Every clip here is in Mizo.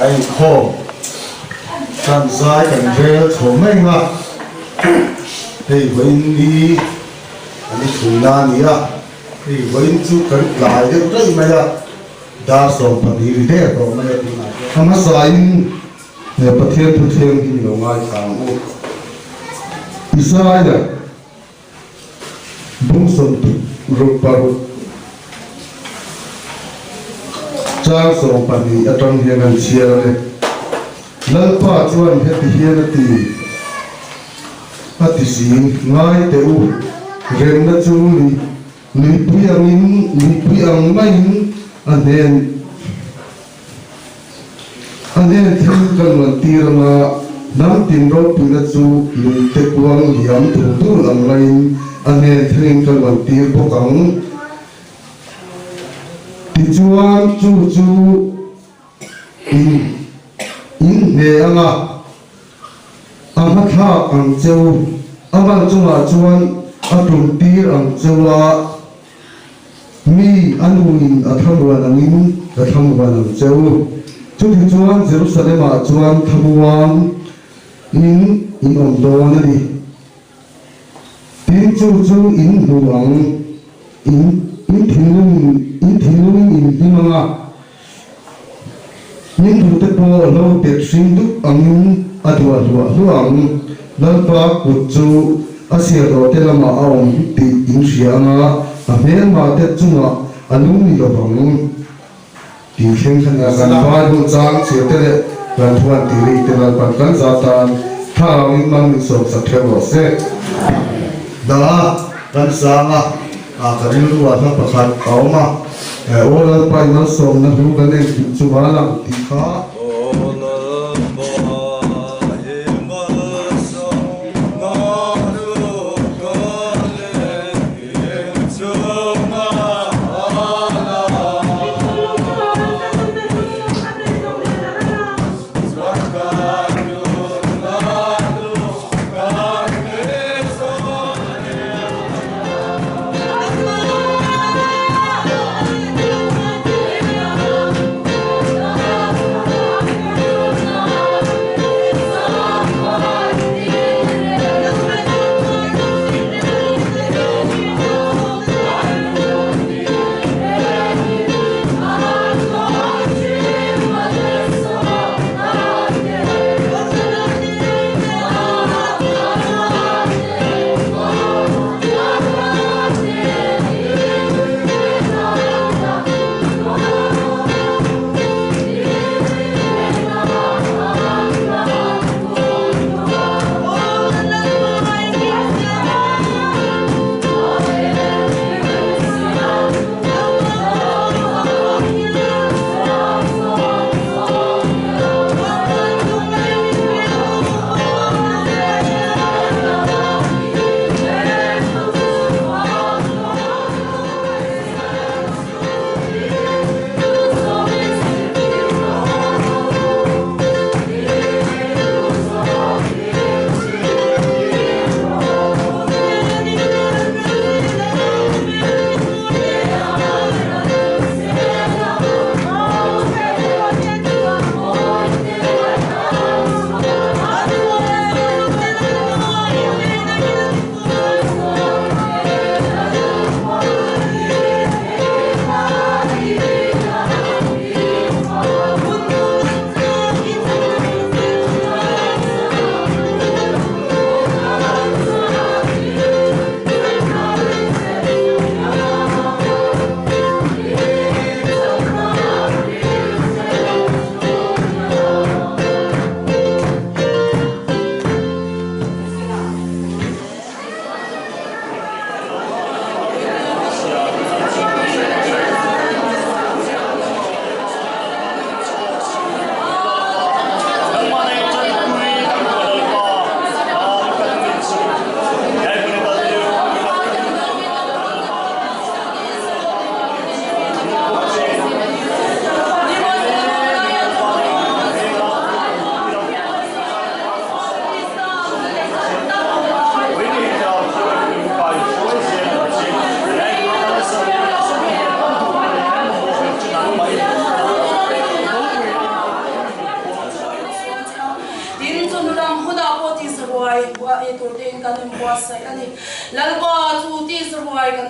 A inkhawm tan zai kan rel chho mai ang a, hei vawiin ni an i thlui na a ni a, hei vawiin chu kan tlai deuh daih mai a. Dar 12 ri der tawh mai a tunah hian. A hmasain he Pathian thuthleng hi lo ngaithla ang u. Isaia bung 66 chang 12 atang hian an chhiar a ni. Lalpa chuan heti hian a ti, a ti si, Ngai teh u, remna chu ni. Mipui angin, mipui ang maiin a hnen a hnen thil ka luan tir anga, hnam tin ropuina chu luite kuang liam dul dul ang maiin a hnen thlengin ka luan tir bawk ang. Tichuan chu chu in in hne anga a hmathlak ang che u, a ban chungah chuan a tum tir ang che u a, mi a nuin a thlamuan angin ka thlamuan ang che u. Chuti chuan Jerusalem-ah chuan thlamuan in in awm dawn a ni. Tin chu chu in hmu ang, in in thinlung in thinlungin in hlim ang a, min duhte pawh lo bet hring dup angin a duah hluah hluah ang. Lalpa kut chu a sialhlawhte lamah a awm tih in hria ang a, a hmelmahte chungah a lung ni lovang. Tih thleng kha nia kan Bible chang chhiarte leh kan thuan tih rik te Lalpan kan za tan thlarau in mal min sawm sak theuh rawh se. Dah kan sang a, ka rilru ah hla pakhat a awm a, Aw Lalpa i malsawmna hlu kan engkim chu va lang tih kha. Aw Lalpa i malsawmna hlu kan engkim chu va lang.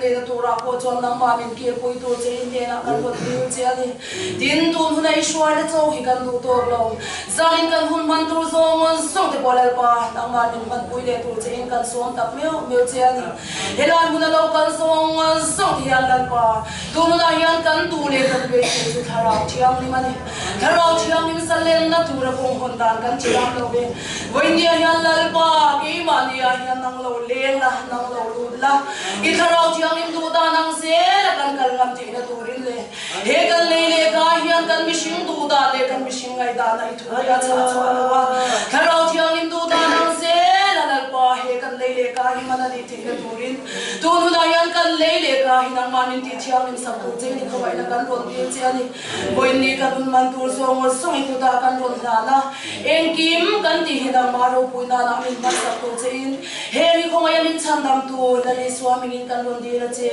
lehna turah pawh chuan nangmah min kirpui tur che in hnenah kan rawn dil che a ni. Tin, tun huna i hruaina chaw hi kan duh tawk lo. Zanin kan hun hman tur zawng zawng te pawh Lalpa, nangmah min hmanpui leh tur che in kan sawm tak meuh meuh che a ni. Helai hmuna lo kal zawng zawng te hian Lalpa, tun hunah hian kan duh leh kan beisei chu Thlarau Thianghlim a ni. Thlarau Thianghlim zalenna tura kawng hawn dan kan thiam lo ve. Vawinia hian Lalpa, keimahniah hian nang lo leng la, nang lo lut la, i Thlarau Thianghlim duh dan ang zela kan kal ngam theihna turin le he kan lei leh ka hian kan mihring duh dan leh kan mihring ngaihdan a i thu hi a chhah chhuah lo a. Thlarau Thianghlim duh dan ang zela Lalpa, he kan lei leh ka hi man a nih theihna turin tun hunah hian kan lei leh ka hi nangmah min tih thianghlim sak tur che ni khawaihna kan rawn dil che a ni. Vawiinni kan hun man tur zawng ngawt zawng i kutah kan rawn hlan a, engkim kan tih hi nangmah ropui nanah min hmansak tur che in he mi khawngaih a min chhandam tu Lal Isua mingin kan rawn dil a che.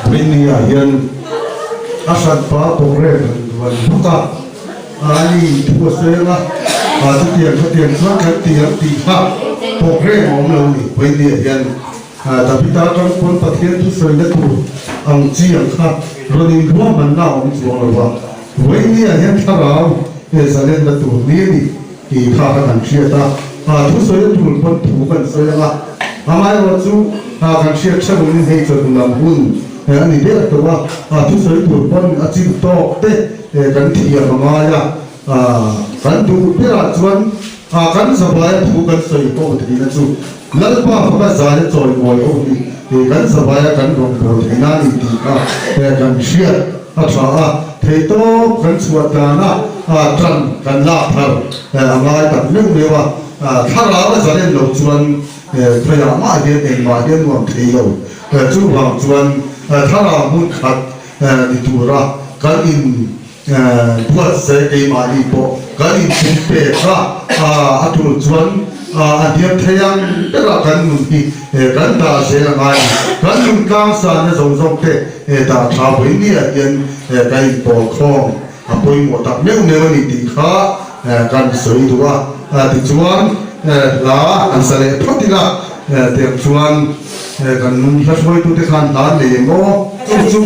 Vawiinni ah hian a hranpa program han duan bawk a, ani thu a sawi anga chutiang khatiang chuan kan ti ang tih kha program a awm lo a ni. Vawiinni ah hian Davida atang pawn Pathian thusawina tur ang chi ang kha rawn inruahmanna a awm chuang lo va, Vawinia hian thlarau he zalenna tur ni a ni tih kha kha kan hriat a, thusawina tur pawn thu kan sawi ang a, amaherawh chu kan hriat hreuh angin hei chawhnu lam hun a ni ber tawh a, thusawi tur pawn a chin tawk te kan thiam a ngai a. Kan duh berah chuan kan zavaia thu kan sawi ho theihna chu Lalpa faka zaia chawimawi ho hi kan zavaia kan rawngbâwl theihna a ni tih kha kan hriat a tha a, theihtawp kan chhuah dana ṭan kan lak thar a ngai tak meuh meuh a, thlarau a zalen loh chuan khawiah mah hian engmah hian nuam thei lo, chuvang chuan thlarau hmun khat ni tura kan in Buatsaih keimahni pawh kan inpum pek a, a tul chuan a hniam thei ang berah kan nun hi kan dah zel a ngai a ni. Kan nun tlangsanna zawng zawng te dah tha vawi niah hian kan inpawl khawm a pawimawh tak meuh meuh a ni tih kha kan sawi duh a. Tichuan hla an sa leh phawt ila, tiang chuan kan hla hruaitute khan hla an nei eng aw? Chu chu.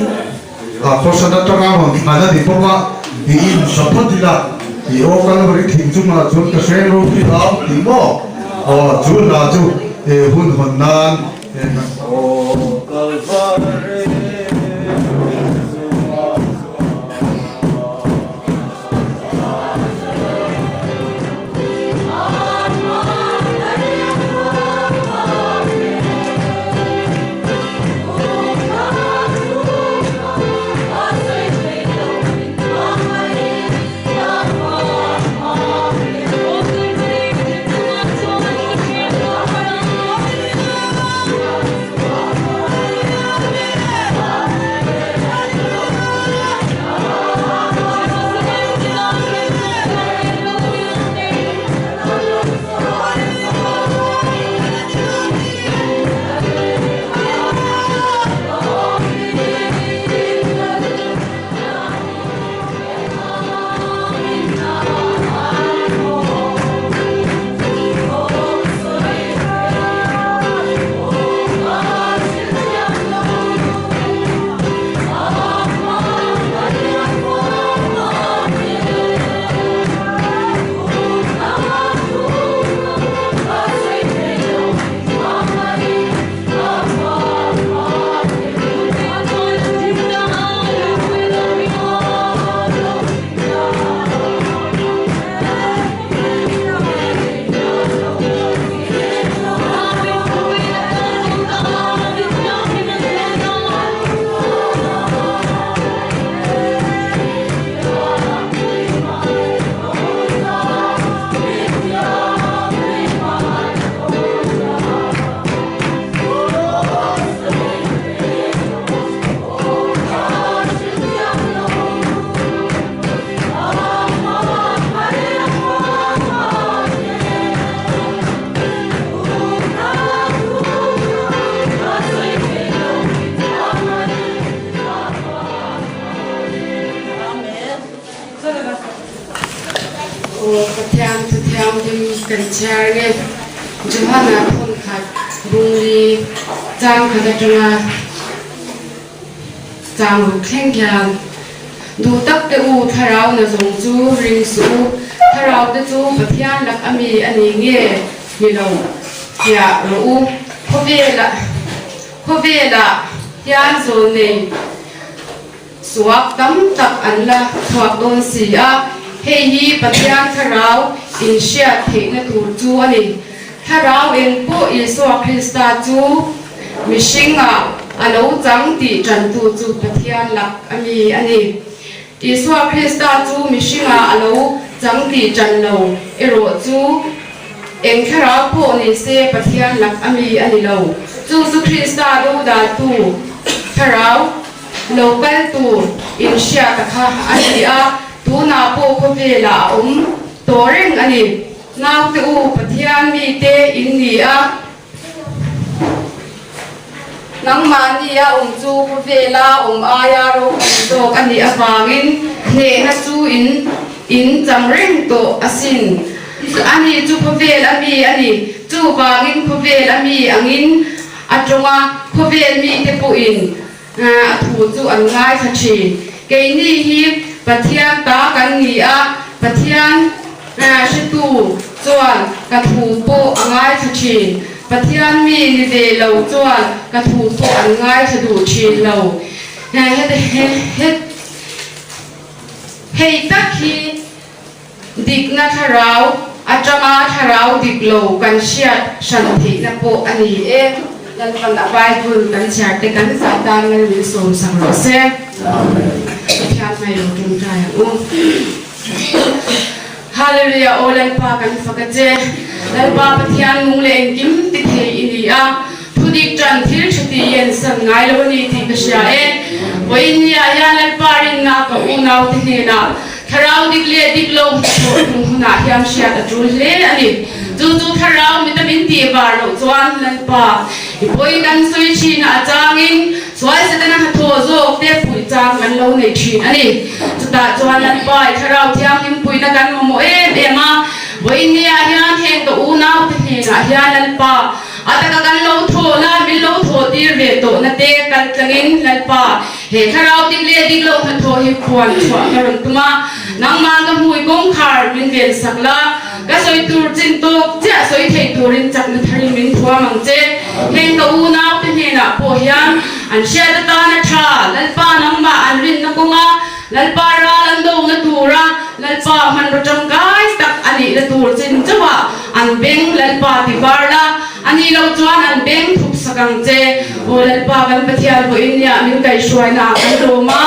A khawhran atanga rawn thlan a ni bawk a, i in sa phawt ila, i aw Kalvari thing chungah chuan ka hreng ropui hau tih maw? Aw, chu hla chu hun hawn nan Aw Kalvari thing chungah chuan. Aw Pathian Thu Thianghlim kan chhiar nge? Johana phun khat bungli Chang khat atanga chang ruk thleng hian duh tak te u thlarau na zawng chu ring suh u, thlarau te chu Pathian lak a mi a ni nge ni lo fiah rawh u, khawvelah khawvelah hian zawl nei Suak tam tak an la chhuak dawn si a, hei hi Pathian thlarau inhriat theihna tur chu a ni. Thlarau eng pawh Isua Krista chu mihringah a lo chang tih tantu chu Pathian lak a mi a ni. Isua Krista chu mihringah a lo chang tih tan lo erawh chu eng thlarau pawh ni se Pathian lak a mi a ni lo. Chu chu Krista dodaltu thlarau Lo kal tur inhriata kha a ni a, tunah pawh khawvelah a awm tawh reng a ni. Naute u, Pathian mite in ni a, nangmahni a awm chu khawvela awm aia ropui zawk a nih avangin hnehna chu in in chang reng tawh asin. Ani chu khawvel a mi a ni, chuvangin khawvel a mi angin A tawnga khawvel mite pawhin a thu chu an ngaithla thin. Keini hi Pathian ta kan ni a, Pathian hretu chuan ka thu pawh a ngaithla thin. Pathian mi ni ve lo chuan ka thu pawh an ngaithla duh thin lo. Hei tak hi. Dikna thlarau atanga thlarau dik lo kan hriat hran theihna pawh a ni e. Lalpan a Bible kan chhiar te kan zah tan Lal min sawm sak rawh se. Pathian hmai lo tawngtai ang u. Hallelujah aw Lalpa kan fak a che. Lalpa Pathian nung leh engkim ti thei i ni a. Thudik tan thil tha ti i en san ngai lo a ni tih ka hria e. Vawiinniah hian Lalpa rinna ka unaute hnenah Thlarau dik leh dik lo hmuh tum hunah hian hriat a tul hle a ni. Chu chu thlarau mita min tih var loh chuan Lalpa i pawi kan sawi thin a, a changin sual Setana hnathawh zawk te puih chang kan lo nei thin a ni. Chutah chuan Lalpa i thlarau thianghlim puihna kan mamawh em em a, vawiinniah hian heng ka unaute hnenah hian Lalpa a taka kan lo thawhna min lo thawh tir ve tawhna te kal tlangin Lalpa He thlarau dik leh dik loh hnathawh hi khuan chhuah ka rawn tum a, nangmah ka hmui kawngkhar min ven sak la, ka sawi tur chin tawk chiah sawi thei turin chakna tharin min thuam ang che. Heng ka unaute hnenah pawh hian an hriat atana tha, Lalpa nangmah an rinna kawnga Lalpa ral an dona tura Lalpa hmanraw tangkai tak a nihna tur chin chauhah an beng Lalpa ti var la, A nih loh chuan an beng thup sak ang che. Aw Lalpa kan Pathian vawiin nia min kaihhruaina ah kan lawm a,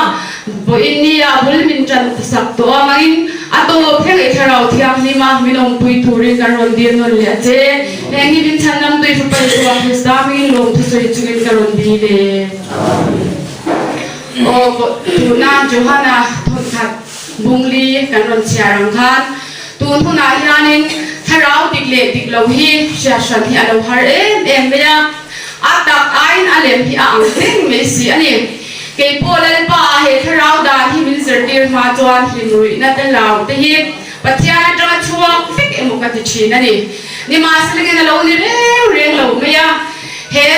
vawiin nia bul min tan sak tawh a mangin a tawp thleng i thlarau thianghlim a min awmpui turin kan rawn dil nawn leh a che. Heng hi min chhan lam tui fapa Isua Krista hmingin lawm thusawi chungin ka rawn dil e. Aw tuna Johana thawnkhat Bungli kan rawn chhiar ang khan tun hunah hianin thlarau dik leh dik lo hi hriat hran hi a lo har em em mai a, a tak aiin a lem hi a ang reng mai si a ni. Kei pawh Lalpa ah he thlarau dan hi min zirtir hma chuan hlim ruihna te lau te hi Pathian atanga chhuak vek emaw ka ti thin a ni. Nimahselangin a lo ni reng reng lo mai a, he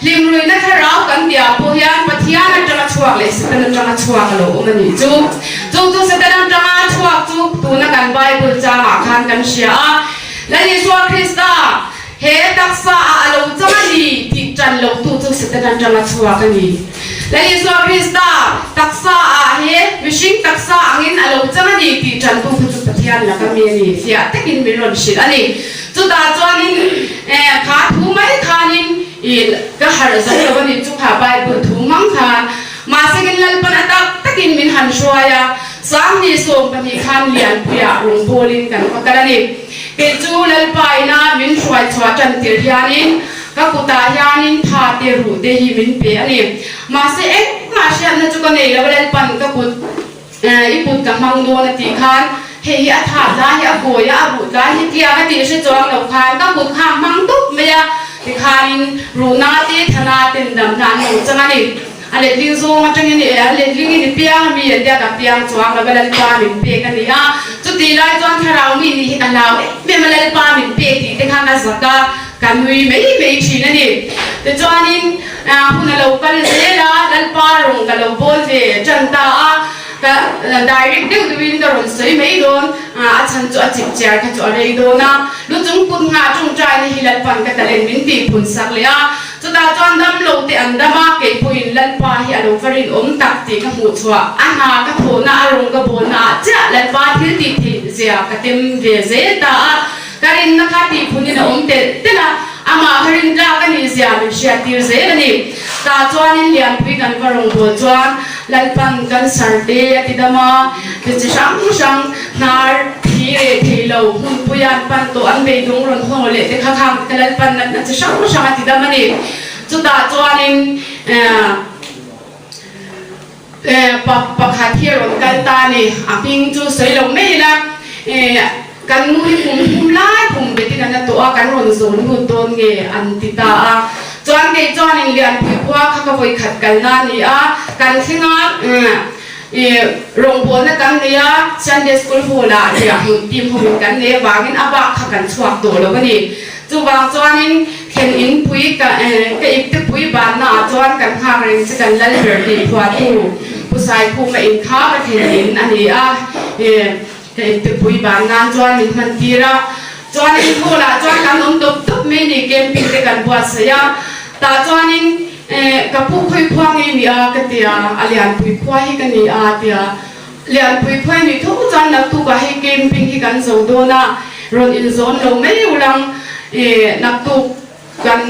Hlimruihna thlarau kan tihah pawh hian Pathian atanga chhuak leh Satan atanga chhuak a lo awm a nih chu. Chu chu Satan atanga chhuak chu tuna kan Bible changah khan kan hria a, Lal Isua Krista he taksa ah a lo chang a ni tih tan lo tu chu Satan atanga chhuak a ni. Lal Isua Krista taksa ah he mihring taksa angin a lo chang a ni tih tan tu kha chu Pathian laka mi a ni fiah takin min rawn hrilh a ni. Chutah chuanin kha thu mai khanin i ka harh zo lo a nih chu kha Bible thu hmang khan mahsengin Lalpan a tak takin min han hruai a, Sanghnih 12 khan Lianpuiah rawngbawlin kan va kal a ni. Kei chu Lalpa ina min hruai chhuah tan tir hianin ka kutah hianin tha te ruh te hi min pe a ni. Mahse engmah hriatna chu ka nei lo a Lalpan ka kut I kut ka hmang dawn a tih khan hei hi a thah lai hi a kawi a, a ruh lai hi tliak a tih hre chuang lo khan ka kut kha a hmang dup mai a, tikhanin ruhna te thana ten damna an lo chang a ni. A letling zawng atangin i a letlingin i piang a mi an tia ka piang chuang lo va Lalpa min pek a ni a, chutih lai chuan thlarau mi nih hi ka hlau em em a Lalpa min pek tih te khan a zak a, ka nui mai mai thin a ni. Tichuanin hun a lo kal zel a, Lalpa rawng ka lo bawl ve tan ta a, ka direct deuh deuhin ka rawn sawi mai dawn, a chhan chu a chip chiar kha chu a rei dawn a. Lu chung kut nghah tawngtaina hi Lalpan ka talent min tih phun sak leh a, chutah chuan dam lo te an dam a, kei pawhin Lalpa hi a lo va rinawm tak tih ka hmuh chhuah. A hna ka thawhna a rawng ka bawlna ah chiah Lalpa thil tih theih zia ka tem ve zel ta a. Ka rinna kha tih phunin a awm telh telh a, amah kha rin tlak a nih zia min hriattir zel a ni. Tah chuanin Lianpui kan va rawn bawl chuan Lalpan cancer te a ti dam a, ti chi hrang hrang hnar thi reh thei lo hmunpuia an pan tawh an beidung rawn haw leh te kha khang te Lalpan natna chi hrang hrang a ti dam a ni. Chutah chuanin Pakhat hi a rawn kal ta a ni. A hming chu sawi lo mai ila, kan nu hi kum hum lai kum betin an a tawh a, kan rawn zawn lut dawn nge an ti ta a. Chuan kei chuanin Lianpui khua kha ka vawi khat kalna a ni a, kan thleng a, rawngbawlna kan nei a, Sunday School Hall-ah riah hmun team hoin kan nei avangin a bak kha kan chhuak tawh lo a ni. Chuvang chuanin thlen in pui ka ka ipte pui banna ah chuan kan nghak reng che kan lal ber tih phuahtu Pu Saikhuma in kha ka thlen in a ni a, ka ipte pui ban nan chuan min hman tir a. Chuanin hall ah chuan kan awm tawp tawp mai ni camping te kan buatsaih a, tah chuanin ka pu khawi khua nge ni a ka ti a, a lianpui khua hi ka ni a a ti a. Lianpui khuai nih tho chuan naktuk ah hei camping hi kan zo dawn a, rawn inzawn lo mai ulang i naktuk kan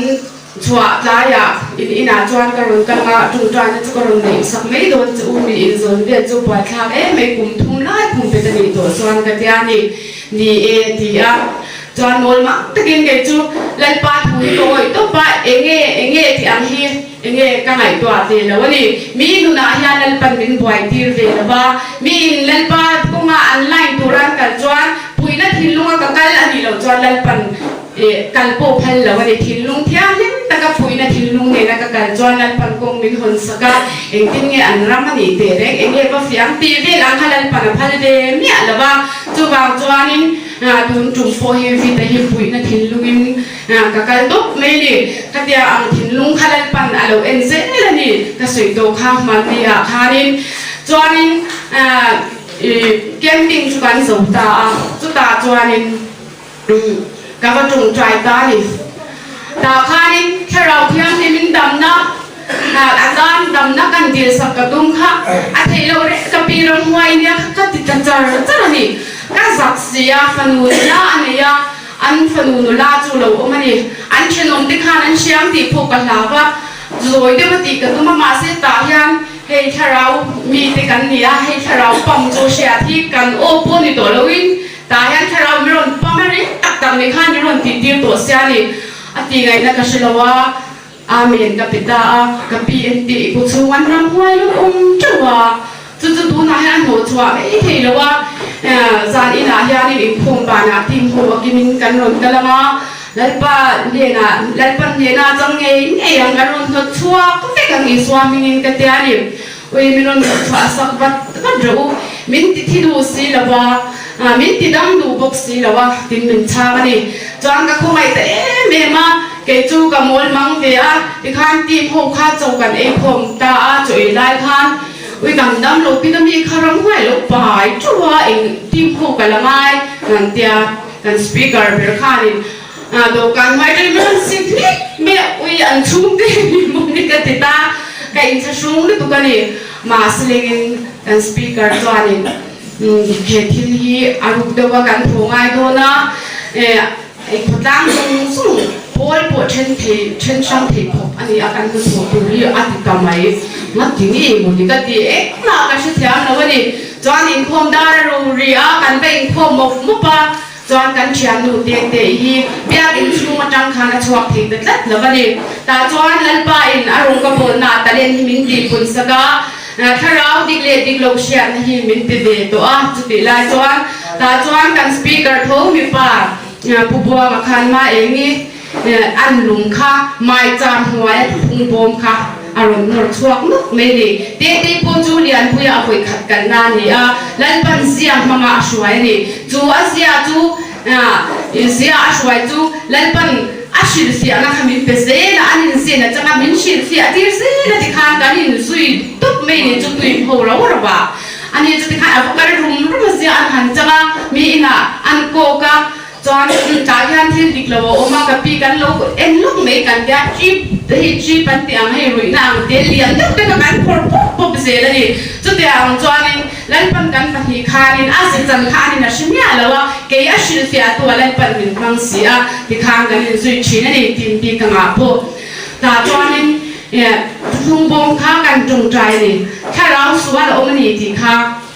chhuah tlai ah in inah chuan ka rawn kal a, tungtaina chu ka rawn neih sak mai dawn che u mi inzawn vel chu buaithlak em mai kum thum lai khum pet a nih tawh chuan ka tia ni ni e ti a. Chuan mawl mak takin kei chu Lalpa thu hi ka awih tawp a, enge enge tih ang hi enge ka ngaihtuah ve lo a ni. Mi nunah hian Lalpan min buai tir ve lo va, mi in Lalpa kawnga an line tura an kal chuan puihna thinlunga ka kal a nih loh chuan Lalpan kal pawh phal lo a ni. Thinlung thianghlim taka puihna thinlung nena ka kal chuan Lalpan kawng min hawn sak a, engtin nge an ram a nih teh reng, enge va fiam tih vel ang kha Lalpan a phal ve miah lo va, chuvang chuanin Tun tum pawh hi Vita hi puihna thinlungin ka kal tawp mai ni. Khatia ang thinlung kha Lalpan a lo en zel a ni. Ka sawi tawh kha hmanni ah khanin. Chuanin camping chu kan zo ta a, chutah chuanin ka va tawngtai ta a ni. Tah khanin Thlarau Thianghlimin damna a tan damna kan dilsak ka tum kha a theih loh reh ka pi ramhuai nia kha ka ti ta char char a ni. Ka zak si a, fanu nula a nei a, an fanu nula chu lo awm a ni. An thenawm te khan an hriam tih pawh ka hlau a, zawi deuh a tih ka tum a, mahse tah hian hei thlarau mite kan ni a, hei thlarau pam chu hriat hi kan aw pawh ni tawh loin Tah hian thlarau mi rawn pam a ring tak tak ni khan mi rawn tih tir tawh sia ni. A tih ngaihna ka hre lo a, Amen ka pe ta a, ka pi en tih i ku chhung an ram huai lung awm teuh a, chu chu tunah hian a hnawh chhuah mai thei lo a, zan inah hianin inkhawm banah team ho a kimin kan rawn kal ang a, Lalpa hnenah, Lalpan hnenah chang ngei ngei ang kan rawn hnawt chhuak vek ang Isua hmingin ka tia ni. Ui min rawn hnawt chhuah sak vat vat rawh u, min ti thi duh si lo a, min ti dam duh bawk si lo a, tin min chhang a ni. Chuan ka khawngaih ta em em a, kei chu ka mawl mang ve a, tikhan team ho kha chaw kan ei khawm ta a, chaw ei lai khan ui kan dam lo pin a mi kha ram huai lo pai teuh a, eng team ho ka la ngai kan tia, kan speaker ber khanin dawhkan hmai atangin min rawn sik hlek mai a, ui an chhungte hi mawni ka ti ta, ka inthlahrung lutuk a ni. Mahse lengin kan speaker chuanin he thil hi a ruk deuh a kan thaw ngai dawn a, khawtlang zawng zawng pawl pawh then thei then hrang thei khawp a ni a kan hnathawh tur hi a ti ta mai. Ngati nge mawni ka ti engmah ka hrethiam lo a ni. Chuan inkhawm dar a ro ri a, kan va inkhawm mawp mawp a. Chuan kan thiannu Tete hi biakinn chhung atang khan a chhuak thei ta tlat lo a ni. Tah chuan Lalpa in a rawng ka bawlna ah talent hi min tih pun sak a, thlarau dik leh dik lo hriatna hi min ti ve tawh a. Chutih lai chuan tah chuan kan speaker tho mipa Pu Buanga khan ma engi An lung kha maicham hnuaia thufung bawm kha a rawn nawr chhuak nawk mai ni. Tete pawh chu Lianpuia a hawi khat kalna a ni a, Lalpan zia hmanga a hruai a ni. Chu a zia chu zia a hruai chu Lalpan. A hrilhfiahna kha min pe zel a, an inzin atanga min hrilhfiah tir zel a tikhan kan inzui dup mai ni chu tui pho ro ro a. Ani chu tikhan a va kal rum rum a zia an han chang a, mi inah an kawk a, chuan tah hian thil dik lo a awm a, ka pi kan lo en lawk mai kan tia trip hei trip an tih ang hei ruihna ang te lian deuh te kha kan phawrh pawp pawp zel a ni. Chutiang ang chuanin Lalpan kan pahnih khanin a zechan kha anin a hre miah lo a, kei a hrilhfiahtu a Lalpan min hmang si a, tikhan kan inzui thin a ni tin bik angah pawh tah chuanin thuthlung bawm kha kan tawngtai a ni, thlarau sual a awm a ni tih kha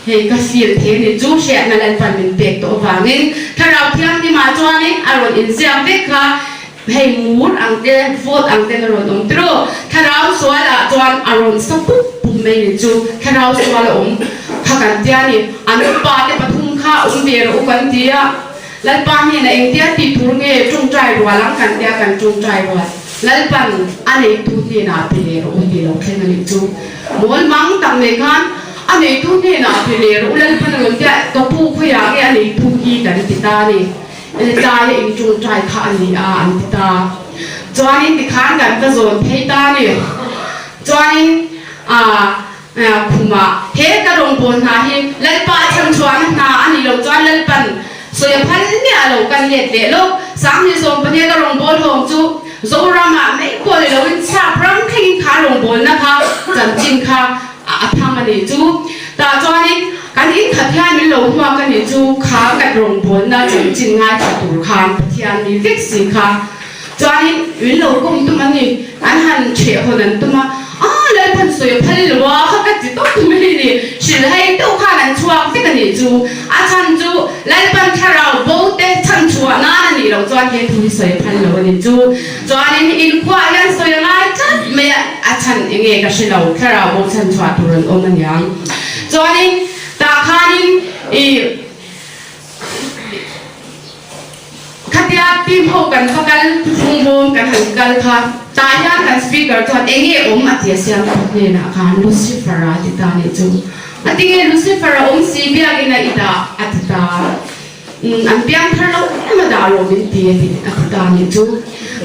hei ka feel thei a ni, chu hriatna Lalpan min pek tawh avangin thlarau thianghlimah chuanin a rawn inziak vek kha. Hei mur ang te, vawt ang ten a rawn awm tiraw? Thlarau sual ah chuan a rawn sa pup pup mai ni chu thlarau sual a awm kha kan tia ni. An upa te pathum kha awm ve rawh u kan ti a, Lalpa hnenah engtia tih tur nge tawngtai rual ang kan tia kan tawngtai rual. Lalpan a neitu hnenah pe leh rawh u tih lo thleng a nih chu. Mawl mang tak mai khan a neitu hnenah pe leh rawh u Lalpan a rawn tia ka pu khawiah nge a neitu hi kan ti ta a ni. Tlai a inṭawngṭai kha a ni a, an ti ta. Chuanin tikhan kan va zawn phei ta a ni. Chuanin khumah he ka rawngbâwl hna hi Lalpa a chhanchhuahna hna a nih loh chuan Lalpan sawi a phal miah lo kan let leh lawk. Sanghnih sawmpahnih a ka rawngbâwl hlawm chu Zoramah mai pawh ni loin chhiap ram thlengin kha rawngbâwlna kha chanchin kha a thang a nih chu. Tah chuanin kan inkhat hian min lo hmuak a nih chu kha kan rawngbawlna chanchin ngaithla tur khan Pathian mi vek si kha. Chuanin min lo kawm tum a ni, an han ṭheh hawn an tum a, Aa Lalpan sawi a phal lo a, kha ka ti tawp mai a ni. Hrilhhai deuh khan an chhuak vek a nih chu. A chhan chu Lalpan thlarau bo te chhan chhuah nan a nih loh chuan he thu hi sawi a phal lo a nih chu. Chuanin inkhuaah hian sawi a ngai tlat mai a, a chhan eng nge ka hre lo, thlarau bo chhan chhuah tur an awm aniang. Chuanin tah khanin ih khatia team ho kan va kal thuthlung bawm kan han kal kha tah hian kan speaker chuan eng nge awm a ti a siam tawp hnenah khan Lucifer a ti ta nih chu. A ti nge Lucifer a awm si biakina i dah a ti ta. An piang thar lo em a dah rawh min ti a ti a ti ta nih chu.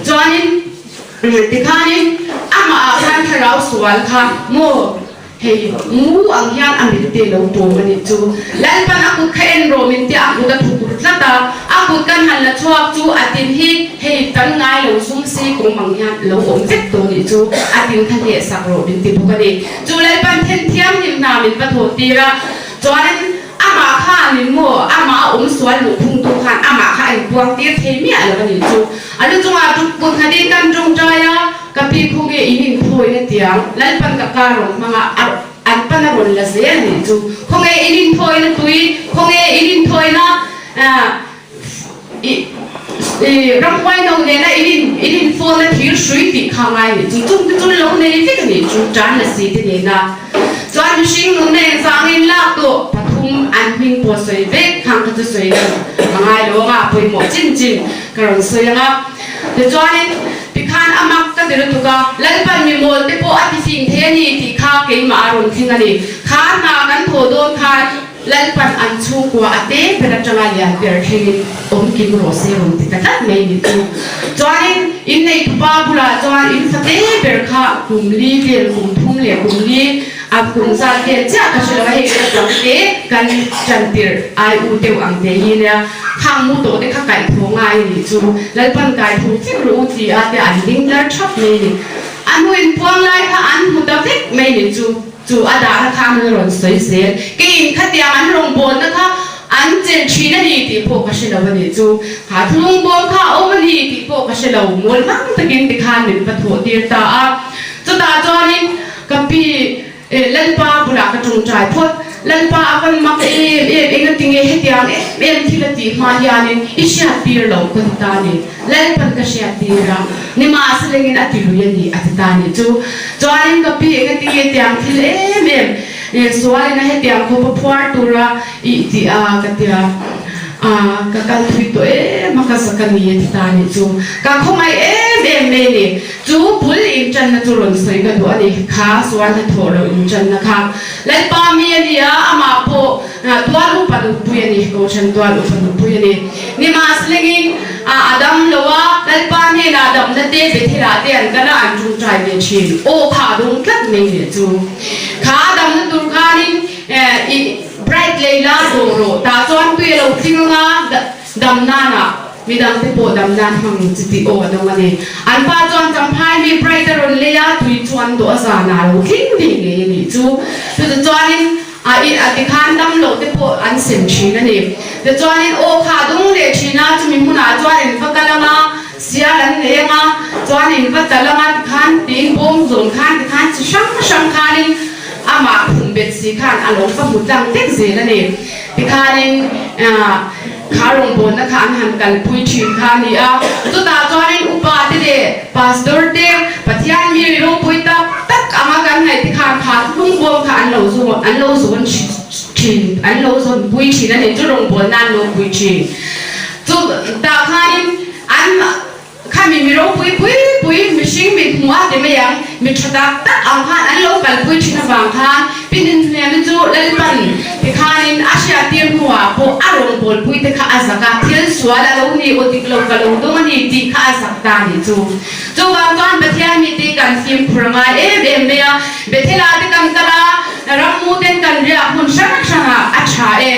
Chuanin tikhanin amah ah khan thlarau sual kha maw hei mu ang hian a mit te lo pawm a nih chu. Lalpan a kut kha en rawh min tia a kut a thuk ru tlat a, a kut kan han la chhuak chu a tin hi hei kan ngai lo sum si kawm ang hian lo awm vek tawh nih chu a tin kha hneh sak rawh min ti bawk a ni. Chu Lalpan then thianghlim hna min va thawh tir a chuanin Amah khan in maw, amah a awm sual luh phungtu khan amah kha a inpuang tir thei miah lo a nih chu. A lu chungah tuk kut nghatin kan tawngtai a, ka pi khu nge in inthawina tiang, Lalpan ka kar rawn hmang a, an pan a rawn la zel a nih chu. Khawnge in inthawina tui, khawnge in inthawina I ramhuai no nena in in in in phone a thir hrui tih kha ngai nih chu chung te chu lo nei vek a nih chu tan la si te nena chuan mihring nun na engvangin lak tawh pathum an hming pawh sawi vek khang kha chu sawi lo a ngai lo anga pawimawh chin chin ka rawn sawi anga tichuanin tikhan a mak ka ti lutuk a Lalpan mi mawl te pawh a ti fing thei a ni tih kha keimah a rawn thleng a ni kha hna kan thawh dawn khan Lalpan an chhungkua a te ber atanga lian ber thlengin awm kim rawh se rawn ti ta tlat mai ni chu. Chuanin inneitu pa bulah chuan in fa te ber kha kum li vel kum thum leh kum li a kum zat vel chiah ka hre lo a, hei ka tang te kan tan tirh ai u deuh ang te hi nia khang mu tawh te kha kaih thaw ngai a nih chu. Lalpan kai tho vek rawh u ti a te an ding dar thap mai ni. A hnu inpuang lai kha an hmu ta vek mai ni chu. Chu a dahna kha an rawn sawi zel. Keiin khatiang an rawngbawlna kha an chelh thin a ni tih pawh ka hre lo a nih chu. Kha thulungbawm kha a awm a ni tih pawh ka hre lo. Mawl hmang takin tikhan min va thawh tir ta a. Chutah chuanin ka pi Lalpa bulah ka tawngtai phawt. Lalpa a van mak em em, engatinge hetiang em em thil a tih hma hianin i hriat tir lo ka ti ta ni. Lalpan ka hriat tir a, nimahselengin a ti lui a ni a ti ta nih chu. Chuanin ka pi engatinge tiang thil em em sualin a hetiang khawp a phuar tura ih tih a ka tia a, ka kal thui tawh em a ka zak a ni a ti ta nih chu. Ka khawngaih em. em em mai a ni. Chu bul inṭanna chu rawn sawi ka duh a ni. Kha sual hnathawh loh inṭanna kha Lalpa mi a ni a, amah pawh tual upa nupui a ni, Kohhran tual upa nupui a ni. Nimahselengin a a dam lo a, Lalpa hnenah damna te Bethel-ah te an kal a, an ṭungṭai ve ṭhin. Aw kha a dawng tlat mai leh chu. Kha a damna tur khanin i Bright Leila dawh rawh, tah chuan tui a lo tling ang a, Dam nana midangte pawh dam nan hmang chi tih aw a dawng a ni. An pa chuan Champhai mi Bright a rawn lei a, tui chu an dawh a zanah a lo tling ve ngei a nih chu. Chutichuanin chuanin a i a tikhan dam loh te pawh an sem thin a ni. Tichuanin aw kha a dawng leh thin a, chumi hmunah chuan in va kal ang a, sial an nei ang a, chuan in va tal ang a tikhan tiin bawng zawn khan tikhan chi hrang hrang khanin amah khum bet si khan a lo va hmu tlang vek zel a ni. Tikhanin kha rawngbawlna kha an han kalpui thin kha a ni a. Chutah chuanin upa te leh pastor te, Pathian mi ropui tak tak anga kan ngaih te khan kha thlungbawm kha an lo zawn an lo zawn thin, an lo zawnpui thin a ni. Chu rawngbawlna an lo pui thin. Chutah khanin an. Khami mi ropui pui pui mihring mit hmuh a ti mai ang, mi tha tak tak ang khan an lo kalpui thin avang khan Pininhliami chu Lalpan tikhanin a hriattir hnuah pawh a rawngbawlpui te kha a zak a, thil sual a lo ni aw dik lo ka lo dawng a ni tih kha a zak ta nih chu. Chuvang chuan Pathian mite kan fimkhur a ngai em em mai a, Bethel-ah te kan kal a, Rammu ten kan riak hmun hrang hrangah a tha e.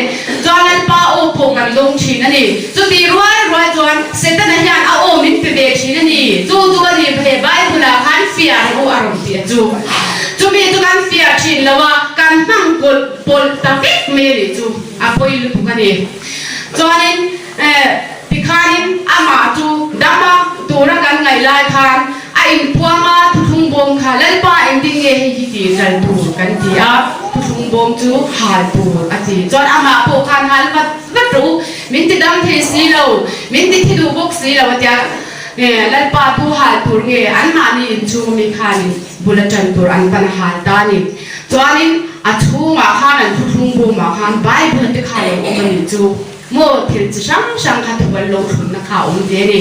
Chuan Lalpa aw pawh kan dawng thin a ni. Chuti rual rual chuan Setana hian a aw min pe ve thin a ni. Chu chu a ni he Bible-ah khan fiah rawh u a rawn ti a chu. Chumi chu kan fiah thin lo a, kan hmang kawlh pawlh ta vek mai a nih chu. A pawi lutuk a ni. Chuanin tikhanin amah chu dama tura kan ngaih lai khan a inpuang a, thuthlung bawm kha Lalpa engtin nge hei hi tih kal tur kan ti a, thuthlung bawm chu hal tur a ti. Chuan amah pawh khan hal vat vat rawh u, min ti dam thei si lo, min ti thi duh bawk si lo a tia, Lalpa tu hal tur nge anmahni inchhung ami khanin bul a tan tur an pan hal ta a ni. Chuanin a chhungah khan an thuthlung bawmah khan Bible te kha lo awm a nih chu. Maw thil chi hrang hrang kha thu an lo thlunna kha a awm ve a ni.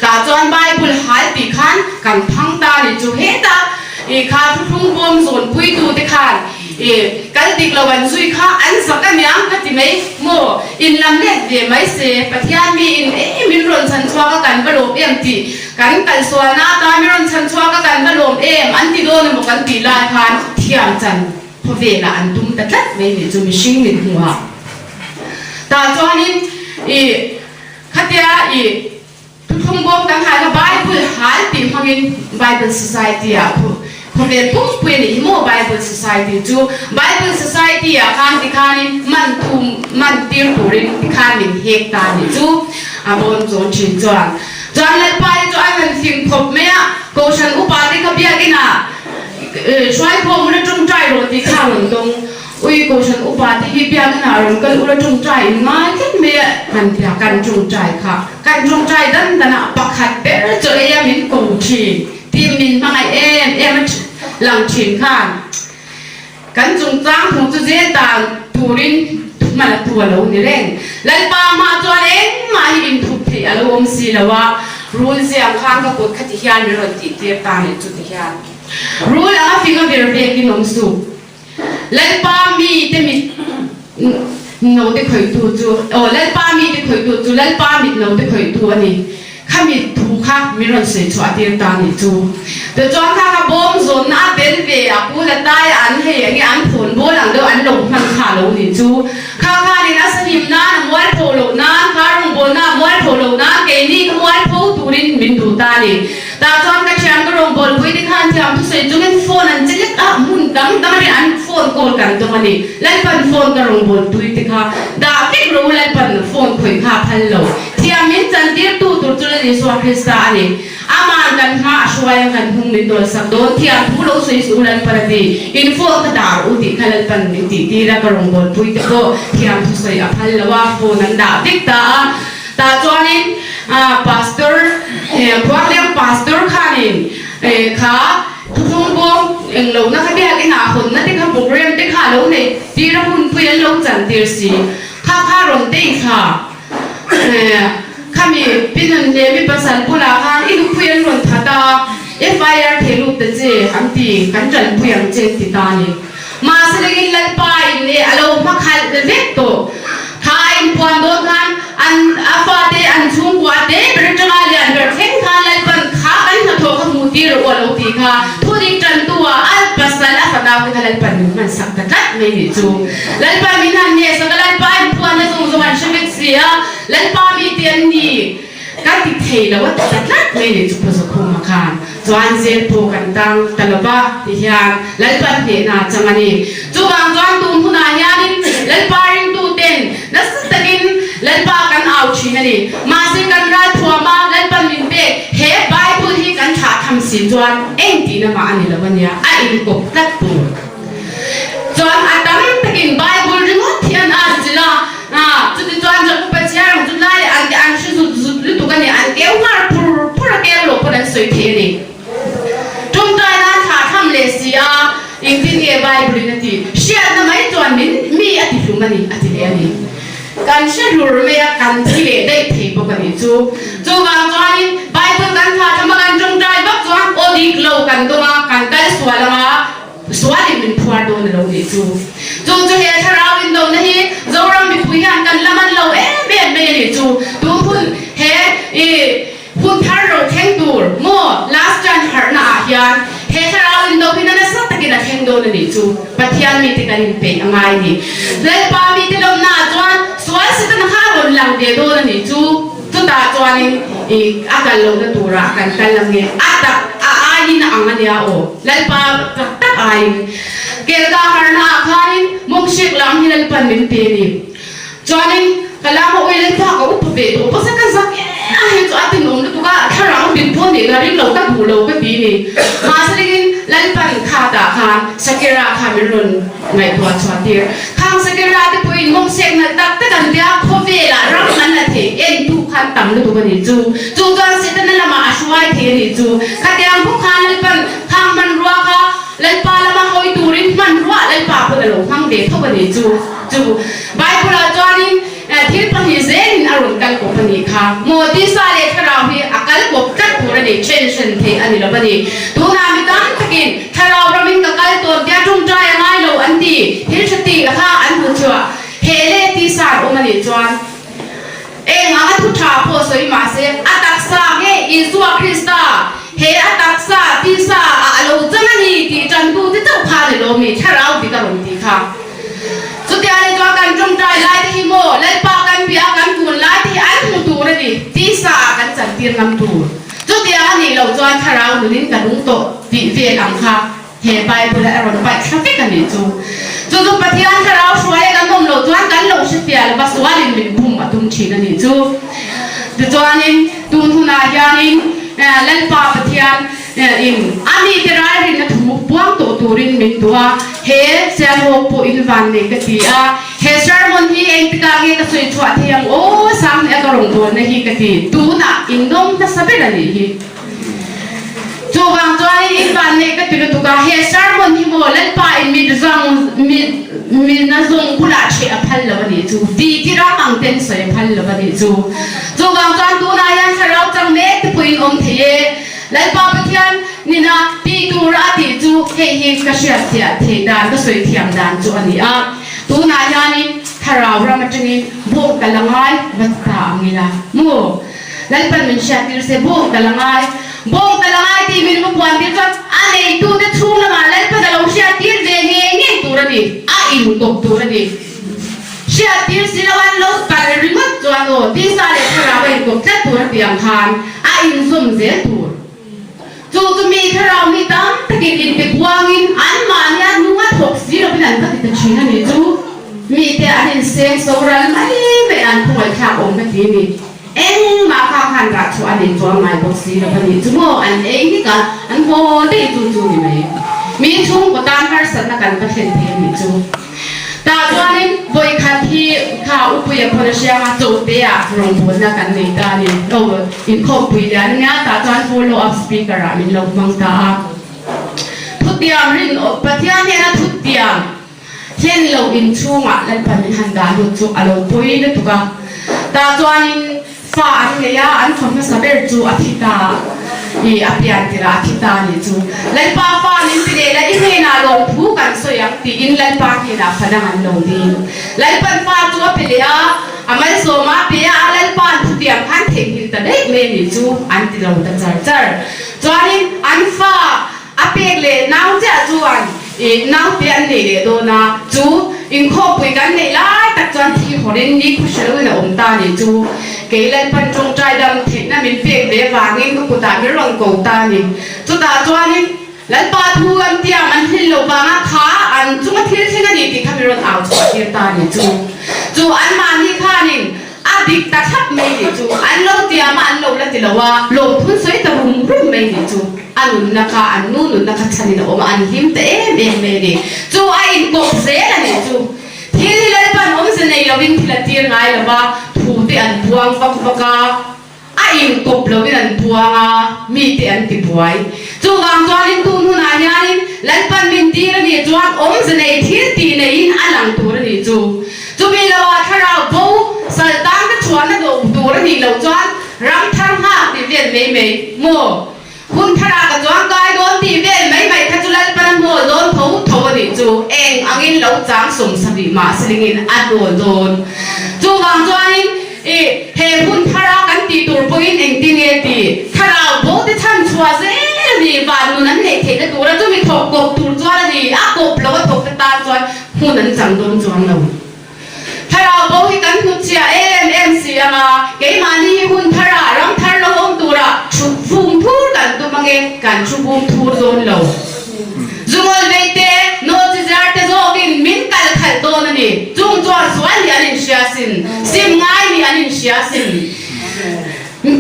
Tah chuan Bible hal tih khan kan phang ta a nih chu. Heta i kha thuthlung bawm zawnpuitu te khan i kal dik lo an zui kha an zak a niang ka ti mai. Maw in lam let ve mai se Pathian mi in em min rawn chhan chhuak a kan va lawm em tih kan kalsualna atan min rawn chhan chhuak a kan va lawm em an ti dawn emaw kan tih lai khan thiam chan Khawvelah an tum ta tlat mai nih chu mihring mit hmuhah. Tah chuanin i khatia i thuthlung bawm kan hal kha Bible hal tih hmangin Bible Society ah khu khawvel pumpui a nih hi maw Bible Society chu Bible Society ah khan tikhanin man tum man tir turin tikhan min hek ta nih chu a bawm zawn thin chuan chuan Lalpa hi chu a han fing khawp mai a Kohhran upa te kha biakinah Hruaikhawm ula tawngtai rawh tih kha a rawn dawng. Ui Kohhran upa te hi biakna a rawn kal ula tawngtai in ngai tlat mai a han ti a, kan tawngtai kha kan tawngtai dan dan a pakhat ber chaw ei a min ko thin tih min hmangaih em em a lang thin khan kan chungchang hmuh chu zel dan turin hman a tu a lo ni reng. Lalpa hma chuan engmah hi inthup theih a lo awm si lo a, rul ziang khan ka kut kha ti hian min rawn tih tir ta nih chu ti hian. Rul anga fing a vir vekin awm suh. Lalpa mite mit note khawihtu chu, aw Lalpa mite khawihtu chu Lalpa mit note khawihtu a ni. Kha mit thu kha min rawn sawi chhuah tir ta nih chu. Tichuan kha kha bawm zawnna a tel ve a, pu la tai a an hei enge an thawn bawl ang deuh an lo hman kha lo nih chu. Kha khanin a sahim nan a mualpho loh nan, kha rawngbawlna a mualpho loh nan keini kha mualpho turin min duh ta a ni. Tah chuan ka thiam ka rawngbawlpui te khan thiam thusawi chungin phone an che lek a, hmun dang dang anih an phone call kan dawng a ni. Lalpan phone ka rawngbawlpui te kha dah vek ro Lalpan phone khawih kha a phal lo. Thiam min chantir tu tur chu Lal Isua Krista a ni. Aman kan hma a hruai a kan hnung min dawlsak dawn. Thiam thu lo sawi suh u Lalpan a ti. In phone kha dah rawh u tih kha Lalpan min tih tir a, ka rawngbawlpui te pawh thiam thusawi a phal lo a, phone an dah vek ta a. Tah chuanin Pastor Khuangliang Pastor khanin kha thuthlung bawm englohna kha biakin ah hawnna te kha program te kha a lo neih tir a hunpui an lo chan tir si kha kha rawn tei thla. Khami pi nun leh mi pasal bulah khan i nupui an rawn that a, FIR thei lut ta che an ti, kan tanpui ang che an ti ta a ni. Mahse lengin Lalpa in leh a lo hmakhalh vek tawh. Kha a inpuan dawn khan an a fate an chhungkua te ber atanga lian ber thleng khan Lalpan kha kan hnathawh kha hmuh tir rawh u a lo tih kha thudik tantu ah a pasal a fanau te kha Lalpan min hmansak ta tlat mai nih chu. Lalpan min han hnehsak a, Lalpa inpuanna zawng zawng an hre vek si a, Lalpa mite an ni. Ka ti thei lo a ti ta tlat mai ni chu Phuzakhuma khan chuan zel pawh kan tang ta lo va ti hian Lalpa hnehna a chang a ni. Chuvang chuan tun hunah hianin Lalpa ringtuten nasa takin Lalpa kan au thin a ni. Mahse kan ralthuama Lalpa min pek he Bible hi kan thlah tham si chuan eng tihna mah a ni lo a nia, a inkawp tlat tur. Chuan a tam takin Bible ringawt hi an ar chilh a, chuti chuan Jakob-a chhiar ang chu lai an an hre zut zut lutuk a ni, an keu nghar phur phur a keu loh pawn an sawi thei a ni. Tawngtai nan thlah tham leh si a, engtin nge Bible in a ti? Hriatna mai chuan min mi a ti hlum a ni a ti leh a ni. Kan hre hlur mai a, kan thi leh daih thei bawk a nih chu. Chuvang chuanin Bible kan thlah tham a, kan tawngtai vak chuan aw dik lo kan dawng a, kan kal sual ang a, Sualin min phuar dawn a lo nih chu. Chu chu he thlarau indona hi Zoram mipui hian kan la man lo em em mai a nih chu. Tun hun he i hun thar ro thleng tur maw last chance harhna ah hian he thlarau indo hi na nasa takin a thleng dawn a nih chu. Pathian mite kan inpeih a ngai a ni. Lalpa mite lawmna ah chuan sual Setana kha a rawn lang ve dawn a nih chu. Chutah chuanin i a kal lohna turah kan kal ang e, a tak a aiin a ang a nia aw, Lalpa tak tak aiin. Kelka harna ah khanin mawnghrek lam hi Lalpan min pe a ni. Chuanin ka lama ui Lalpa ka upa ve tawh bawk a, ka zak em a hei chu a tinawm lutuk a, thlarau dik pawh nih ka ring lo, ka duh lo ka ti a ni. Mahse ringin Lalpan khatah khan Sakira kha min rawn Ngaihtuah chhuah tir. Khang Sakira te pawhin mawngsek nalh tak tak an tia, khawvelah ram an la thei entu khan tam lutuk a nih chu. Chu chuan Setana lamah a hruai thei a nih chu. Khatiang bawk khan Lalpan khang hmanrua kha Lalpa lama hawi turin hmanrua Lalpa pawn a lo hmang ve tho a nih chu. Chu Bible-ah chuanin Thil pahnih zelin a rawn kal kawp a nih kha. Maw tisa leh thlarau hi a kal kawp tlat tur a ni, then hran theih a ni lo a ni. Tunah mi tam takin thlarau ramin ka kal tawn tia tawngtai a ngai lo an ti. Thil tha tih kha an hmu chhuah. He leh tisa an awm a nih chuan eng anga thu tha pawh sawi mah se a taksa nge Isua Krista he a taksa tisa ah a lo chang a ni tih tantute chauh kha a ni lo mi thlarau dik a rawn tih kha. Chutia ni chuan kan tawngtai lai te hi maw Lalpa kan bia a kan kun lai te hi an hmu tur a ni, tisa ah kan chantir ngam tur. Chutia a nih loh chuan thlarau nunin ka lung tawh tih vel ang kha he Bible a rawn paih thla vek a nih chu. Chu chu Pathian thlarau hruai a kan awm loh chuan kan lo hrefiah lova sualin min bum a tum thin a nih chu. Tichuanin tun hunah hianin Lalpa Pathian In a mite ralrinna thu puang tawh turin min duh a, he Sialhawk pawh in van nei ka ti a, he sermon hi engtikah nge ka sawi chhuah thei ang aw sang nia ka rawngbawlna hi ka ti, tunah in nawm hmasa ber a nih hi. Chuvang chuanin in van nei ka ti lutuk a, he sermon hi maw Lalpa in mit zawng mit mina zawng bulah cheh a phal lo a nih chu, ti ti ram ang ten sawi a phal lo a nih chu. Chuvang chuan tunah hian thlarau chang mek te pawhin awm thei e. Lalpa Pathian nina tih tur a tih chu hei hi ka hriatfiah theih dan, ka sawi thiam dan chu a ni a. Tunah hianin thlarau ram atangin bawng ka la ngai va ti ta ang ila maw? Lalpan min hriattir se bawng ka la ngai, bawng ka la ngai tih min va puan tir chuan a neitute chhung lamah Lalpan a lo hriattir ve ngei ngei tur a ni, a inkawp tur a ni. Hriattir si lo an lo kal ringawt chuan aw tisa leh thlarau a inkawp tlat tur a tih ang khan a inzawm zel tur. Chu chu mi thlarau mi tam takin inpe kuangin anmahni a hnung a thawk si lovin an va ti ta thin a ni chu. Mite an inseng so ral mai mai an khawngaihthlak awm ka ti a ni. Engmah kha khan rah chhuah a nei chuang ngai bawk si lo a nih chu maw an ei nik a, an haw daih chu chu ni mai. Mi chhungkaw tan harsatna kan va thlen thei a nih chu. Tah chuanin vawikhat hi kha Upuia khawn a hriang a, Chawhte ah rawngbawlna kan nei ta a ni. Aw, inkhawmpui lian a nia, tah chuan follow up speaker ah min lo hmang ta a. Thutiam rin, Pathian hnena thutiam Hlen lo in chhungah Lalpan min han dah lut chu a lo pawi lutuk a. Tah chuanin. Fa an nei a, an fa hmasa ber chu a thi ta i a pian tirah a thi ta a nih chu. Lalpa fa min ti leh la i hnenah lawmthu kan sawi ang tiin Lalpa hnenah fa dang an lo ding. Lalpan fa chu a pe leh a, a malsawm a pe a, a Lalpa'n thutiang khan theihnghilh ta daih mai a nih chu an ti lo ta char char. Chuanin an fa A pek leh nau chiah chuan i naute an nei leh dawn a, chu inkhawpui kan neih lai tak chuan thi hawrin ni khuhreloin a awm ta ni chu kei Lalpan tawngtai dam theihna min pek ve vangin ka kutah min rawn ko ta a ni. Chutah chuanin Lalpa thu an tiam an hlil lo vanga kha an chunga thil thleng a ni tih kha min rawn au chhuah tir ta a ni chu. Chu anmahni khanin A dik ta thlap mai nih chu an lo tiam a, an lo la ti lo a, lawmphun sawi ta rum rum mai nih chu a nunna kha, an nu nunna kha chhanin a awm a, an hlim ta em em mai a ni. Chu a inkawp zel a nih chu. Thil hi Lalpan awmze nei lovin thil a tir ngai lo va, thu te an puang vak vak a, a inkawp lovin an puang a, mite an ti buai. Chuvang chuanin tun hunah hianin Lalpan min tir a nih chuan awmze nei thil tih neiin a lang tur a nih chu. Chumi loah thlarau bo saltan ka chhuahna duh tur a nih loh chuan ram thar nghak tih vel mai mai maw? Hun tharah ka chuang kai dawn tih vel mai mai kha chu Lalpan a hnawl dawn tho tho a nih chu. Eng angin lo chang 70 mah silingin a hnawl dawn. Chuvang chuanin I he hun thara kan tih tur pawhin engtin nge ti? Thlarau bo te chhan chhuah zel a ni, van nun an neih theihna tura chumi thawk kawp tur chuan a ni, a kawp lo a thawk te tan chuan hmun an chang dawn chuang lo. Thlarau bo hi kan hnutchhiah em em si ang a, keimahni hi hun thara ram thar lo awm tura thu vum thur kan tum ange, kan thu vum thur dawn lo. Zungawl vei te, naw chi zar te zawkin min kal khalh dawn a ni. Chung chuan sual hi an inhria sin, sim ngai hi an inhria sin.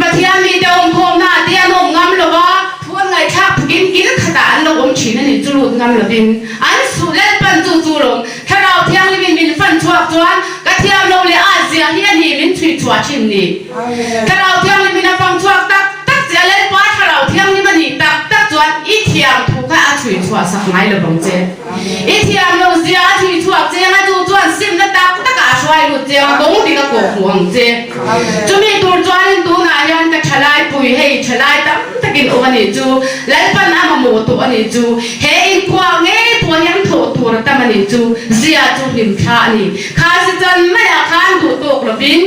Pathian mite awmkhawmna ah te an awm ngam lo va, thu an ngaihthlak phukin kil khatah an lo awm thin a ni. Chu lut ngam lovin an suh Lalpan chu chu lawm. Thlarau Thianghlimin min fan chhuak chuan ka thiam lo leh a zia hi a ni min chhui chhuah thin ni. Thlarau Thianghlimin a fang chhuak tak tak che a, Lalpa Thlarau Thianghlim a nih tak tak chuan i thiam thu kha a chhui chhuah sak ngai lo vang che. I thiam lo zia a chhui chhuak che anga chu chuan simna tak takah a hruai lut che anga kawng dik a kawh hmuh ang che. Chumi tur chuanin tunah hian ka thalai pui hei thalai tam takin awm a nih chu, Lalpan a mamawh tawh a nih chu, he inkhua ngei pawh hian thawh tur a tam a nih chu, zia chu hlimthla a ni. Kha si chan maiah khan duh tawk lovin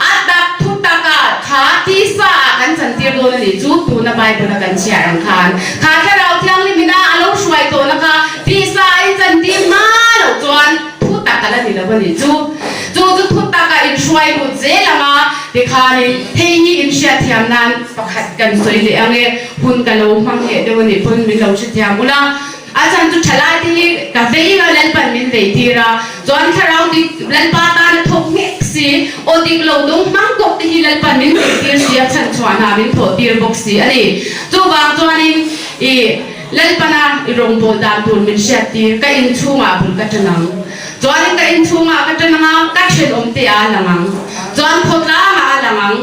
a tak thu takah kha tisa ah kan chantir dawn a nih chu, tuna Bible a kan chhiar ang khan kha Thlarau Thianghlim ina a lo hruai tawhna kha tisa a in chantir hma loh chuan thu tak a la ni lo a nih chu. Chu chu thu takah in hruai lut zel ang a, tikhanin hei hi in hriatthiam nan pakhat kan sawi leh ang e, hun ka lo hmang heh deuh a nih pawn min lo hrethiam ula. A chhan chu thalai te hi ka vei a, Lalpan min vei tir a, chuan thlarau dik Lalpa tana thawk nghek si, aw dik lo dawng hmang tawk te hi Lalpan min vei tir si a, chhan chhuahna min thawh tir bawk si a ni. Chuvang chuanin i Lalpana i rawngbâwl dan tur min hriat tir, ka inchhungah bul ka ṭan ang. Chuanin ka inchhungah ka ṭan ang a, ka ṭhenawmte ah a lang ang. Chuan khawtlangah a lang ang.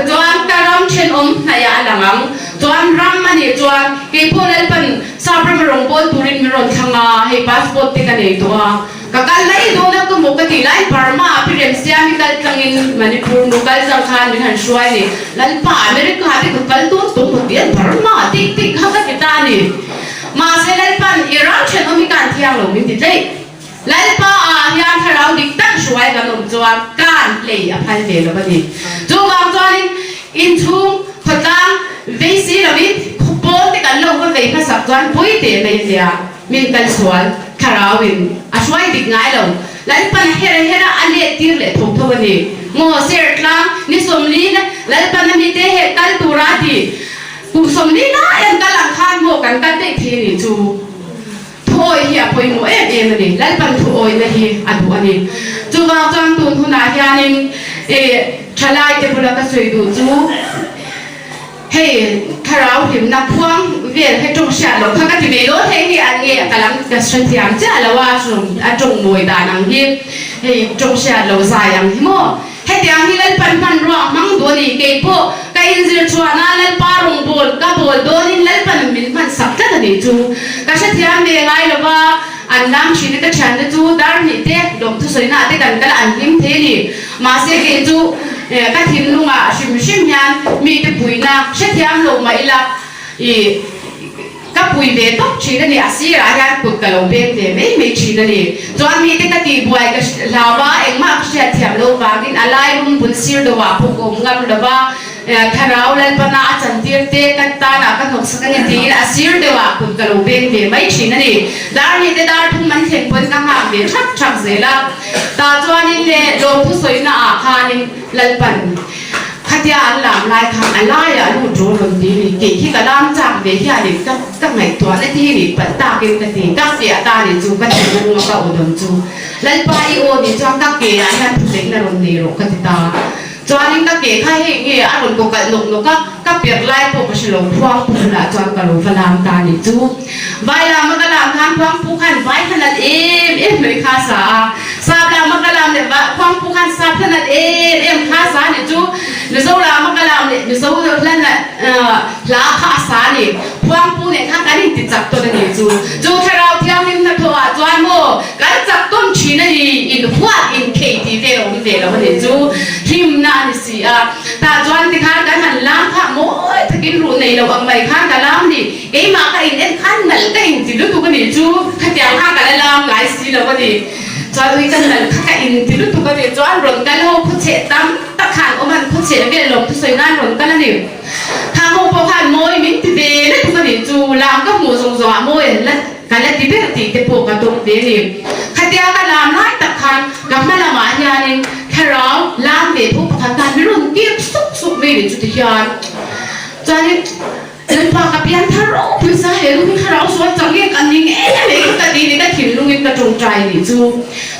Chuan ka ram ṭhenawm hnaihah a lang ang. Chuan ram a nih chuan keipawh Lalpan Sap rama rawngbâwl turin min rawn thlang a, hei passport te ka nei tawh a, ka kal mai dawn a ka maw ka tih lai Burma ah pi Remsiami kal tlangin Manipur nu kal chang khan min han hruai a ni. Lalpa America te ka kal dawn tawh maw tih a Burma tih tih kha ka ti ta a ni. Mahse Lalpan i ram ṭhenawm hi ka han thiang lo min ti tleih. Lalpa ah hian thlarau dik tak hruai kan awm chuan kan hlei a phal ve lo a ni. Chuvang chuanin inchhung khawtlang vei si lovin khawpawl te kan lo va vei hmasak chuan pui teh mai a nia. Min kal sual thlarau in a hruai dik ngai lo. Lalpan a her a her a, a let tir leh tho tho a ni. Ngaw ser tlang ni 40 Lalpan a mite heh kal tura a ti. Kum 40 lai an kal ang khan maw kan kal daih thei a nih chu. Thuawi hi a pawimawh em em a ni. Lalpan thuawina hi a duh a ni. Chuvang chuan tun hunah hianin i thalaite bula ka sawi duh chu hei thlarau hlimna khuang vel hei tawng hriat loh kha ka ti ve dawn hei hi an nge ka lam ka hrethiam chiah lo a a tawng mawi dan ang hi hei tawng hriat loh zai ang hi maw. Hetiang hi Lalpan hmanrua a hmang duh a ni. Kei pawh ka inzir chhuahna Lalpa rawngbâwl ka bâwl dâwnin Lalpan min hman sak tlat a nih chu. Ka hrethiam ve ngai lo va, an lam ṭhin a ka ṭhiante chu dar hnih te, lawmthu sawinaah te kan kal a, an hlim thei a ni. Mahse kei chu. Ka thinlungah hrim hrim hian mite puihna hrethiam lo mah ila i ka pui ve tawp thin a ni. A sirah hian kut ka lo beng ve mai mai thin a ni. Chuan mite ka tihbuai ka hlau a, engmah ka hriatthiam loh vangin a lai rum bul sir deuhah pawh ka awm ngam lo va. Thlarau Lalpana a chantir te ka tanah ka hnawksak a ni tiin a sir deuhah kut ka lo beng ve mai thin a ni. Dar hnih te dar thum an thlen pawn ka nghak ve thak thak zel a. Tah chuanin le lawmthu sawina ah khanin Lalpan khatia an lam lai khan a laiah lut rawh rawn ti ni kei hi ka lam chak ve hianin ka ka ngaihtuahna te hi nih palh takin ka ti ka fiah ta ni chu ka ti nung a ka aw dawn chu Lalpa i aw nih chuan ka ke ah hian thuneihna rawn nei rawh ka ti ta. Chuanin ka ke kha hei nge a rawn kaw kalh nawk nawk a, ka perh lai pawh ka hre lo, Phuangpu bulah chuan ka lo va lam ta nih chu. Vai lama ka lam khan Phuangpu khan vai hla nalh em em mai kha a sa a, Sap lama ka lam leh Phuangpu khan Sap hla nalh em em kha a sa nih chu. Mizo lama ka lam leh Mizo hla nalh hla kha a sa a ni. Phuangpu nen khan kan inti chak tawn a nih chu. Chu Thlarau Thianghlim hnathawh ah chuan maw kan chak tawn thin a ni, inhuat inkhei tih vel a awm ve lo a nih chu. Hlimna a ni si a. Tah chuan tikhan kan han lam phah mawi takin ruh nei lo ang mai khan ka lam ni. Keimah ka in en khan nalh ka inti lutuk a nih chu. Khatiang kha ka la lam ngai si lo a ni. Chuan ui ka nalh kha ka inti lutuk a nih chuan rawn kal ho khawchheh tam tak khan awm an khawchheh vel lawm thusawi nan rawn kal a ni. Thang ho pawh khan mawi min ti ve lutuk a nih chu, lam ka hmuh zawng zawngah mawi an la ka la ti ber tih te pawh ka dawng ve a ni. Khatia ka lam lai tak khan ka hma lamah hianin thlarau lam ve tho pakhat khan min rawn kir suk suk mai nih chu ti hian chuanin Lalpa ka pian thar ropui sa he lu hi thlarau sual chang nge ka ning em em ka ti ni ka thinlungin ka tawngtai nih chu.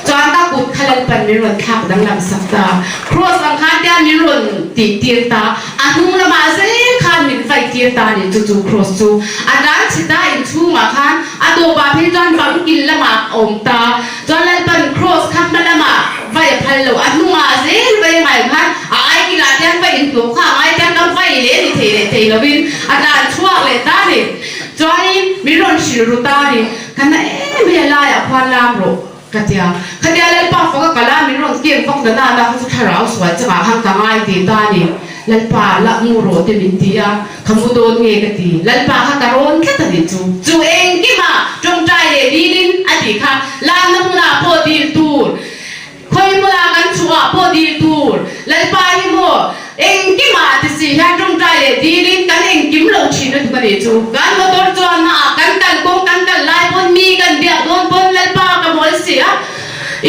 Chuan ka kut kha Lalpan min rawn thlak danglam sak ta. Cross ang khan tian min rawn tih tir ta. A hnung lamah zel khan min vaih tir ta nih chu chu cross chu. A tlan chhe ta inchhungah khan a tawpah phei chuan bang kil lamah a awm ta. Chuan Lalpan cross kha hma lamah vai a phal lo. A hnungah zel vai a ngai khan a ai kilah tian vai inhnawh kha a ngai tian ka vai leh ni thei leh thei lovin a tlan chhuak leh ta ni. Chuanin min rawn hrilh ru ta ni. Ka na em mai a laiah khuan lam rawh ka ti a. Khatia Lalpa faka kal a min rawn keng vak na nana kha chu thlarau sual chungah khan ka ngai ve ta a ni. Lalpa lah mu rawh te min ti a, ka mu dawn nge ka ti. Lalpa kha ka rawn tlat a nih chu. Chu engkimah tawngtai leh dilin a tih kha lamna hmunah pawh dil tur. Khawi hmunah kan chhuah pawh dil tur Lalpa hi maw engkimah ti si hian tawngtai leh dilin kan engkim lo thin lutuk a nih chu. Kan motor chuanna ah kan kal kawng kan kal lai pawn mi kan biak dawn pawn Lalpa ka mawl si a,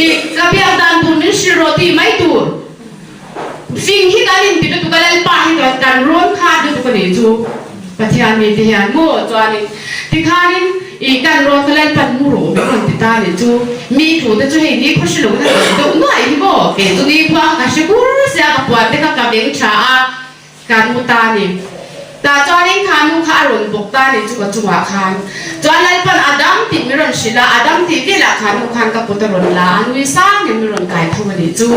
i ka biak dan tur min hrilh rawh tih mai tur. Fing hi kan inti lutuk a, Lalpa hi kan kan rawn khat lutuk a nih chu. Pathian mite hian maw chuanin tikhanin i kan rawn kha Lalpan mu rawh min rawn ti ta nih chu. Mi thu te chu hei nikhua hre lo in a rawn deuh nuaih hi maw kei chu nikhua kha ka hre bur sia ka puan te kha ka veng tha a. Kan mu ta ni. Tah chuanin kha nu kha a rawn bawk ta ni chu ka chungah khan. Chuan Lalpan a dam tih min rawn hrilh a, a dam tih velah kha nu khan ka kut a rawn la a, nui sangin min rawn kai tho a nih chu.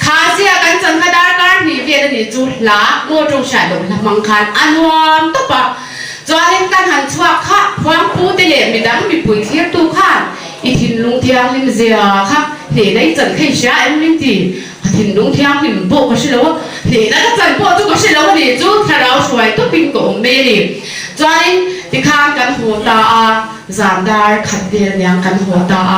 Kha zia kan chan kha darkar hnih vel a nih chu hla maw tawng hriat loh hla hmang khan a nuam tawp a. Chuanin kan han chhuak kha Phuangpu te leh midang mipui thlirtu khan i thinlung thianghlim zia kha hnehna i chan kha i hria em min ti. Ka thinlung thianghlim pawh ka hre lo a, hnehna ka chan pawh chu ka hre lo a ni chu thlarau hruai tawpin ka awm mai a ni. Chuanin tikhan kan haw ta a, zan dar khat vel aniang kan haw ta a,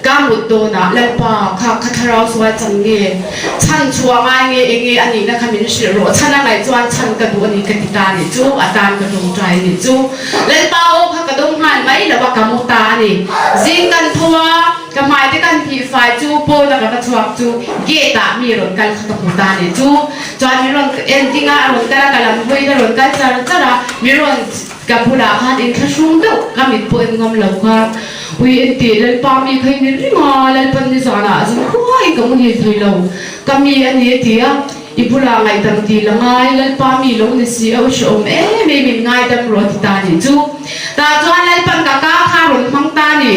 ka mut dawnah Lalpa kha ka thlarau sual chang nge, chhan chhuah ngai nge eng nge a nihna kha min hrilh rawh, chhan a ngaih chuan chhan ka duh a ni ka ti ta a nih chu, a tan ka tawngtai a nih chu. Lalpa aw kha ka dawng nghal mai lo a, ka mu ta a ni. Zing kan tho a. Ka hmai te kan phih fai chu pawn a ka va chhuak chu gate ah mi rawn kal kha ka hmu ta nih chu. Chuan mi rawn en ding a, a rawn kal a, ka lam hawiin a rawn kal char char a, mi rawn ka bulah khan inthlahrung deuh ka mit pawh en ngam lo kha ui en tih Lalpa mi kha i ni ring a, Lalpan nizanah zan khuaiin ka muhil thei lo, ka mi a ni a ti a, i bulah ngaihdam tih la ngai, Lalpa mi lo ni si a, u hrehawm em em in ngaidam rawh a ti ta nih chu. Tah chuan Lalpan ka ka kha rawn hmang ta ni.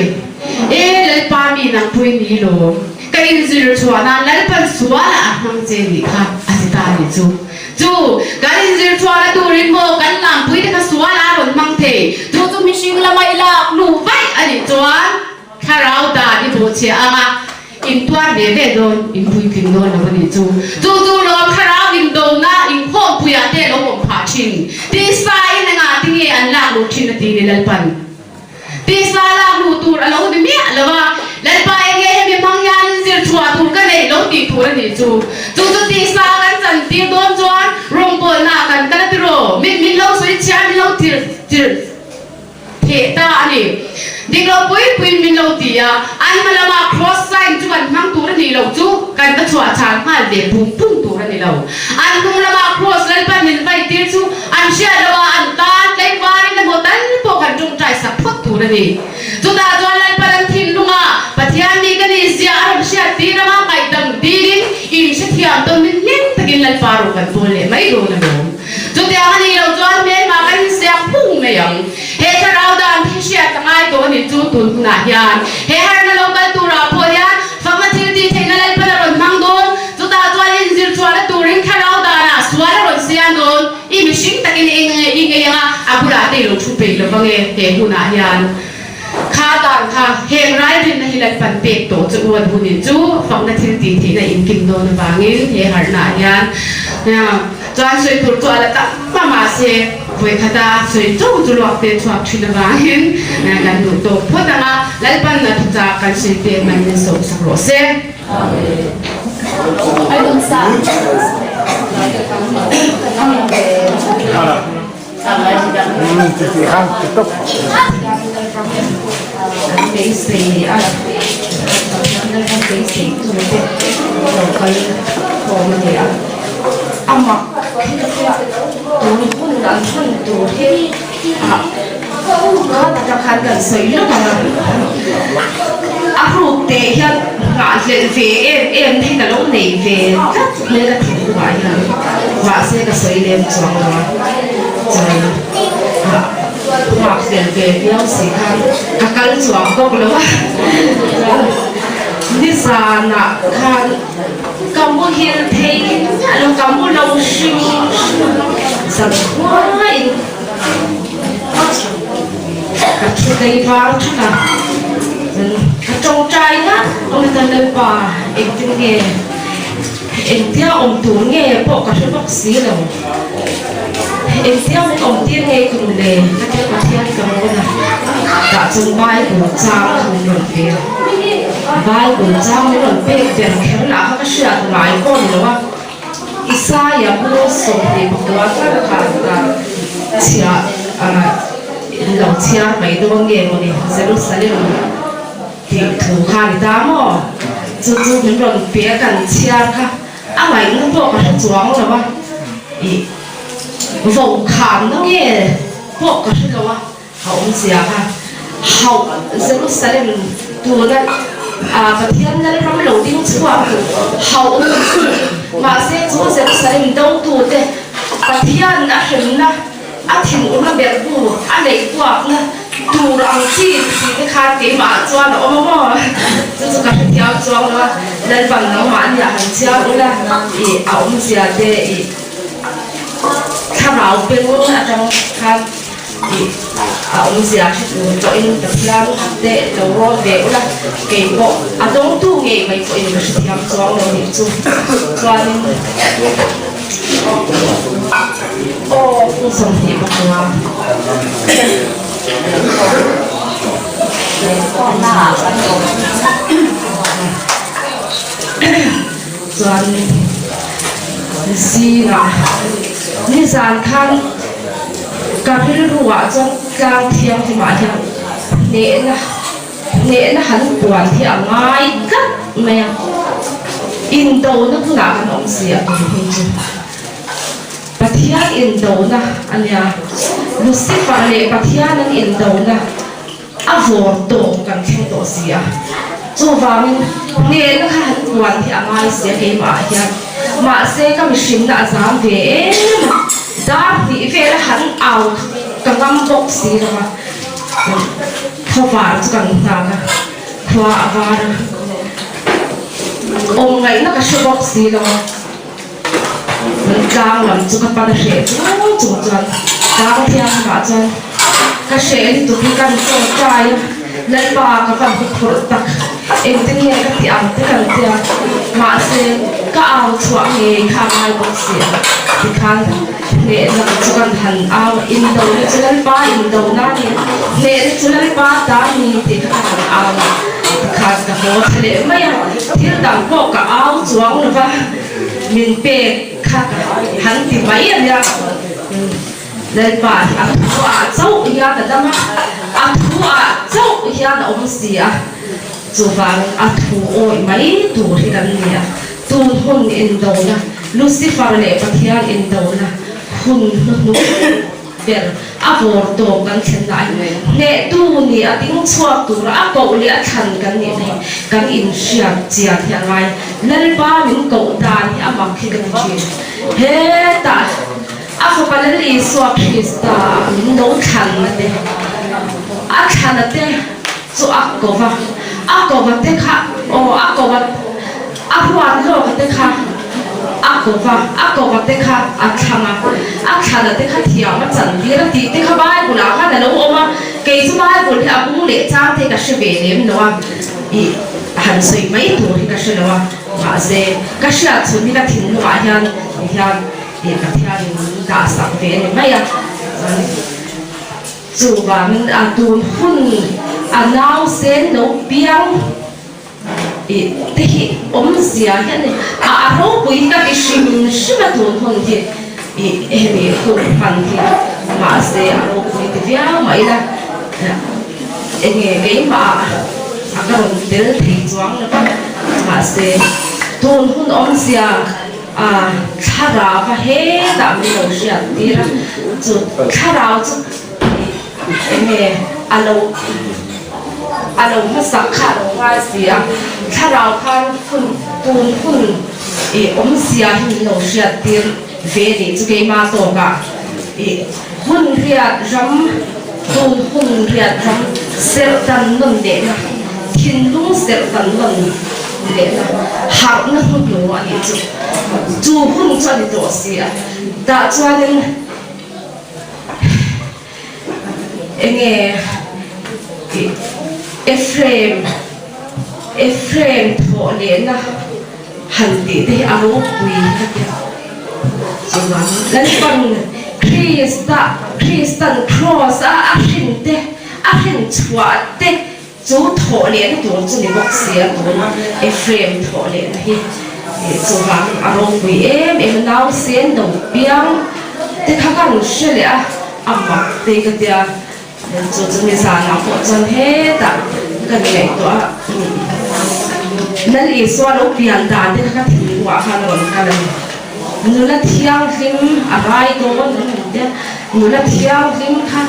E Lalpa mi nang pui ni lawm, ka inzir chhuah nan Lalpan sualah a hmang che nih kha a ti ta nih chu. Chu, kan inzir chhuahna turin maw kan lampui te kha sualah a rawn hmang thei, chu chu mihring lama i lak luh vaih a nih chuan thlarau dan i bawhchhiah ang a. In tuar ve ve dawn, in puitling dawn lo a nih chu. Chu chu lawm thlarau indona inkhawmpuiah te lo awm phah thin. Tisa in engah tinge an lak luh thin a ti ni Lalpan. Tisa lak luh tur a lo ni miah lo a, Lalpa enge hemi hmang hianin zir chhuah tur ka neih lo tih tur a nih chu. Chu chu tisa kan chantir dawn chuan rawngbawlnaah kan kal a tiraw? Min min lo sawi chhiar min lo tirh tirh theh ta a ni. Dik lo pui puiin min lo ti a, an hma lama cross sign chu kan hmang tur a nih loh chu kan va chhuah chhal nghal ve pung pung tur a ni lo. An hnung lama cross Lalpan min vai tir chu an hriat loh a, an tan tlaivarin emaw tal pawh kan tawngtai sak phawt tur a ni. Chutah chuan Lalpan an thinlunga Pathian mi ka nih zia a rawn hriat tir anga ngaihdam dilin inhrethiam tawn min hlim takin Lalpa rawh kan pawl leh mai dawn alawm. Chutiang a nih loh chuan hmelma kan insiam phung mai ang. He thlarau dan hi hriat a ngai tawh a nih chu tun hunah hian he harna lo kal turah pawh hian fakna thil tih theihna Lalpan a rawn hmang dawn. Chutah chuan inzir chhuahna turin thlarau danah sual a rawn siam dawn. I mihring takin i ngei anga a bulah te i lo thu peih lo vang e he hunah hian. Kha dan kha heng ralrinna hi Lalpan pek tawh chu u a duhnin chu fakna thil tih theihna inkim dawn avangin he harhnaah hian chuan sawi tur chu a la tam a mahse vawikhata sawi cho chu luak te chhuak thin avangin kan duh tawk phawt ang a, Lalpan a thuchah kan sawi pek man min sawm sak rawh se. A ruk te hian nghahhlelh ve em em hi ka lo nei ve tlat hmel a thinlungah hian mahse ka sawi lem chuang lo a chuan ah nghahhlelh ve viau si khan ka kal chuang bawk lo a chuan nizanah khan ka muhil thei miah lo ka mu lo hrim hrim zan khuaiin Ka thu tlei var thak a, chuan ka tawngtai ngat awm a, chuan Lalpa engtin nge engtia awm tur nge pawh ka hre bawk si lo, engtia min awm tir nge ka duh le ka tia Pathian ka rawn a, tah chuan Bible chang kha min rawn pe a, Bible chang min rawn pek ber kher lah kha ka hriat ngai pawh ni lo a. Isaia bu 25 tal khan ka chhia lo chhiar mai dawn nge maw ni Jerusalem tih thu kha ni ta maw? Chu chu min rawn pe a kan chhiar kha a ngaihna pawh ka hre chuang lo a, ih vaukham na nge pawh ka hre lo a. A awmzia kha hauh Jerusalem tuna Pathian Lalram lo ding chhuak tur hauh mahse chu Jerusalem dotute Pathian a hremna a thinurna berhbu a neih kuakna tur ang chi ti te khan keimah chuan a awm a maw? Chu chu ka hrethiam chuang lo a, Lalpan nangmah nia han chhiar ula ih a awmzia te ih thlarau beng atang khan Tih a awmzia hre tur pawhin Pathian te lo rawn ve ula, kei pawh a dawngtu ngei mai pawhin ka hrethiam chuang lo nih chu. Chuanin aw pu 20 bawk lo a. Chuan zingah nizan khan ka rilruah chuan tlang thianghlimah hian hnehna hnehna han puan hi a ngai tlat mai a, indona hunah kan awm si a tun hun chu Pathian indona a nia, Lucifer leh Pathian an indona. A vawr tawp kan thleng tawh si a, chuvangin hnehna kha han puan hi a ngai si a keimah ah hian. Mahse ka mihrinna a zam ve em a, dar hnih vela han au kha ka ngam bawk si lo a, khawvar chu kan nghak a, khua a var a, awm ngaihna ka hre bawk si lo a. Tlang lam chu ka pan a hreh chung chung chuan tlang thianghlimah chuan ka hreh lutuk hi ka ri tawngtai a, Lalpa ka van huphurh tak. Engtin nge ka tih ang te kan tia, mahse ka au chhuah ngei kha a ngai bawk si a, tikhan hnehna chu kan han au a, indona chu Lalpa indona a ni, hnehna chu Lalpa ta a ni tih kha ka han au a, tikhan ka haw thla leh mai a, thil dang pawh ka au chuang lo va, min pek kha ka han ti mai a nia. Lalpa hi a thu ah chauh hian a dam a, a thu ah chauh hian a awm si a, chuvangin a thu awih mai tur hi kan ni a. Tun hun indona, Lucifer leh Pathian indona hun hnuhnung ber a vawr tawp kan thlenna a ni. Hnehtu ni a ding chhuak tura a koh leh a thlan kan nih na hi kan inhriat chian hi a ngai. Lalpa min koh dan hi a mak hi ka ti thin. Hetah. A fapa Lal Isua Krista min lo thlanna te, a thlanna te chu a ko va, a ko va te kha, aw a ko va, a huat lawka te kha a ko va, a ko va te kha a thlang a, a thlanna te kha thiam a chan tir a tih te kha Bible ah khan a lo awm a, kei chu Bible hi a bung leh chang te ka hre ve lem lo a, ih han sawi mai tur hi ka hre lo a, mahse ka hriat chhun hi ka thinlungah hian hian. Tih Pathianin min dah sak ve a ni mai a, chuan chuvangin a tun hun a nausen lo piang ih te hi awmzia hi a ni, a a ropui hi ka ti hrim hrim a tun hun hi ih hemi hun hman hi mahse a ropui ti viau mah ila enge keimah ah a ka rawn tel thei chuang lo va mahse tun hun awmzia. A thlarau a hetah min lo hriat tir a, chu thlarau chu enge a lo a lo hmasak kha a lo ngai si a, thlarau khan hun tun hun ih awmzia hi min lo hriat tir ve nih chu keima tawkah ih hun riat ram tun hun riat ram serh dan nawn lehna thinlung serh dan nawn lehna harhna hnuhnung a nih chu. Chu hun chu a ni tawh si a, tah chuanin enge tih Ephraim, Ephraim thawh lehna han tih te hi a ropui ka ti a. Chuvang Lalpan Krista, Kristan Kraws a a hrin te, a hrin chhuah te, Chu thawh lehna tur chu ni bawk si a tuna Ephraim thawh lehna hi chuvang a ropui em em a nausen lo piang te kha ka rawn hre leh a, a mak te ka tia chu chu nizanah pawh chuan hetah ka ngaihtuah a Lal Isua lo pian dan te kha ka thinlungah khan a rawn kal a ni. Nula thianghlim a rai dawn an han tia, nula thianghlim kha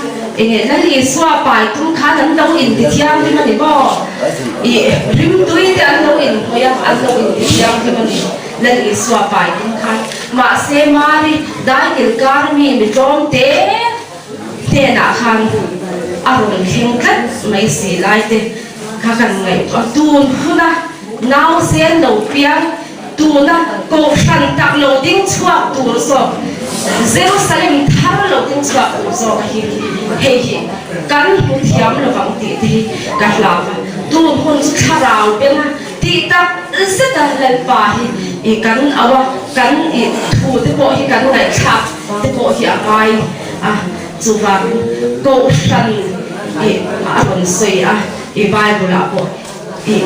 enge Lal Isua pai tum khan an lo inti thianghlim a ni maw? Ih rimtui te an lo inhawih a, an lo inti thianghlim a ni Lal Isua pai tum khan. Mahse Mari daikil kar mi mi tlawm te hnenah khan a rawn thleng tlat mai si lai te kha kan ngaihtuah tun huna nausen lo piang Tuna kohhran tak lo ding chhuak tur zawk, Jerusalem thar lo ding chhuak tur zawk hi hei hi kan hmu thiam lo vang tih te hi ka hlau a. Tun hun chu thlarau benga tih tak zet a Lalpa hi i kan au a, kan i thu te pawh hi kan ngaihthlak te pawh hi a ngai a. Chuvangin kohhran i a rawn sawi a, i Bible ah pawh Tih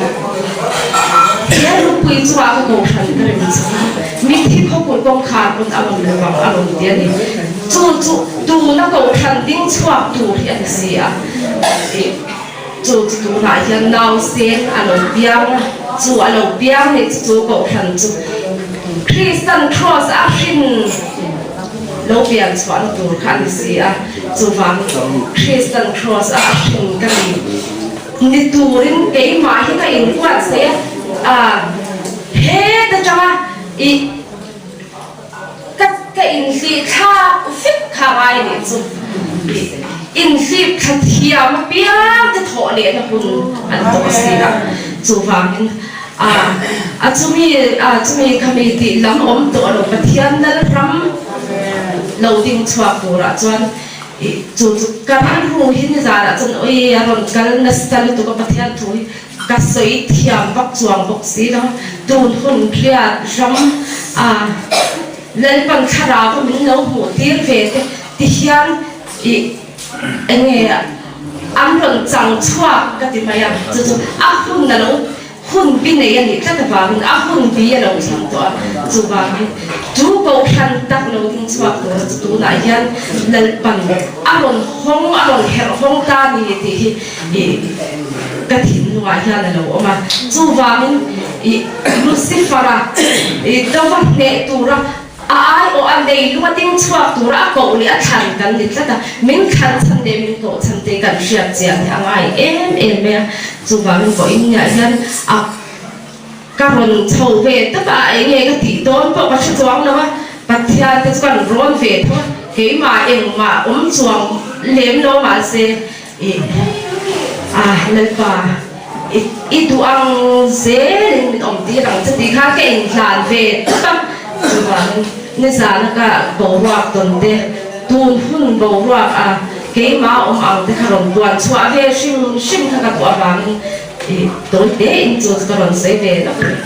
he lungpui chungah ka kohhran ka rem chang a, mitthi khawpui kawngkhar pawn a rawn lo vang a rawn ti a ni. Chu chu tuna kohhran ding chhuak tur hi a ni si a. Tih chu chu tunah hian nausen a lo piang a, chu a lo piang nih chu chu kohhran chu Kristan Kraws a hrin lo pian chhuahna tur kha a ni si a. Chuvang Kristan Kraws a hrin ka ni. Ni turin keimah hi ka inbuatsaih a, heta tanga i ka ka inhlih thlak vek kha ngai nih chu inhlip thla thiam apiang te thawh lehna hun an tawh si a, chuvangin a a chumi a chumi khami tih lam awm tawh lo Pathian Lalram lo ding chhuak turah chuan. I chu chu ka rilru hi nizanah chuan ui a rawn kal nasa lutuk a Pathian thu hi ka sawi thiam vak chuang bawk si lo a, tun hun riat ram a Lalpan thlarau kha min lo hmuh tir ve te ti hian i enge an rawn chang chhuak ka ti mai a, chu chu a hun a lo Hun bi nei a nih tlat avangin a hun bi a lo thleng tawh a, chuvangin chu kohhran tak lo ding chhuak tura chu tunah hian Lalpan a rawn hawng, a rawn herh hawng ta a ni tih hi ih ka thinlungah hian a lo awm a. Chuvangin ih Lucifer-a ih dova hneh tura A aiawh a nei lung a ding chhuak tura a koh leh a thlan kan ni tlat a, min thlan chhan leh min koh chhan te kan hriat chian hi a ngai em em mai a, chuvangin vawiin niah hian a ka rawn chho ve tawp a, eng nge ka tih dawn pawh ka hre chuang lo a, Pathian te chu kan rawn ve tho a, keimah engmah awm chuang lem lo mahse ih a Lalpa i i duh ang zelin min awm tir ang che tih kha ka inhlan ve tawp a, chuvangin nizana ka boruak tawn te tun hun boruak a keimah awm ang te kha rawn buan chhuah ve hrim hrim kha ka duh avangin ih tawi te in chu ka rawn sawi ve lawk a ni.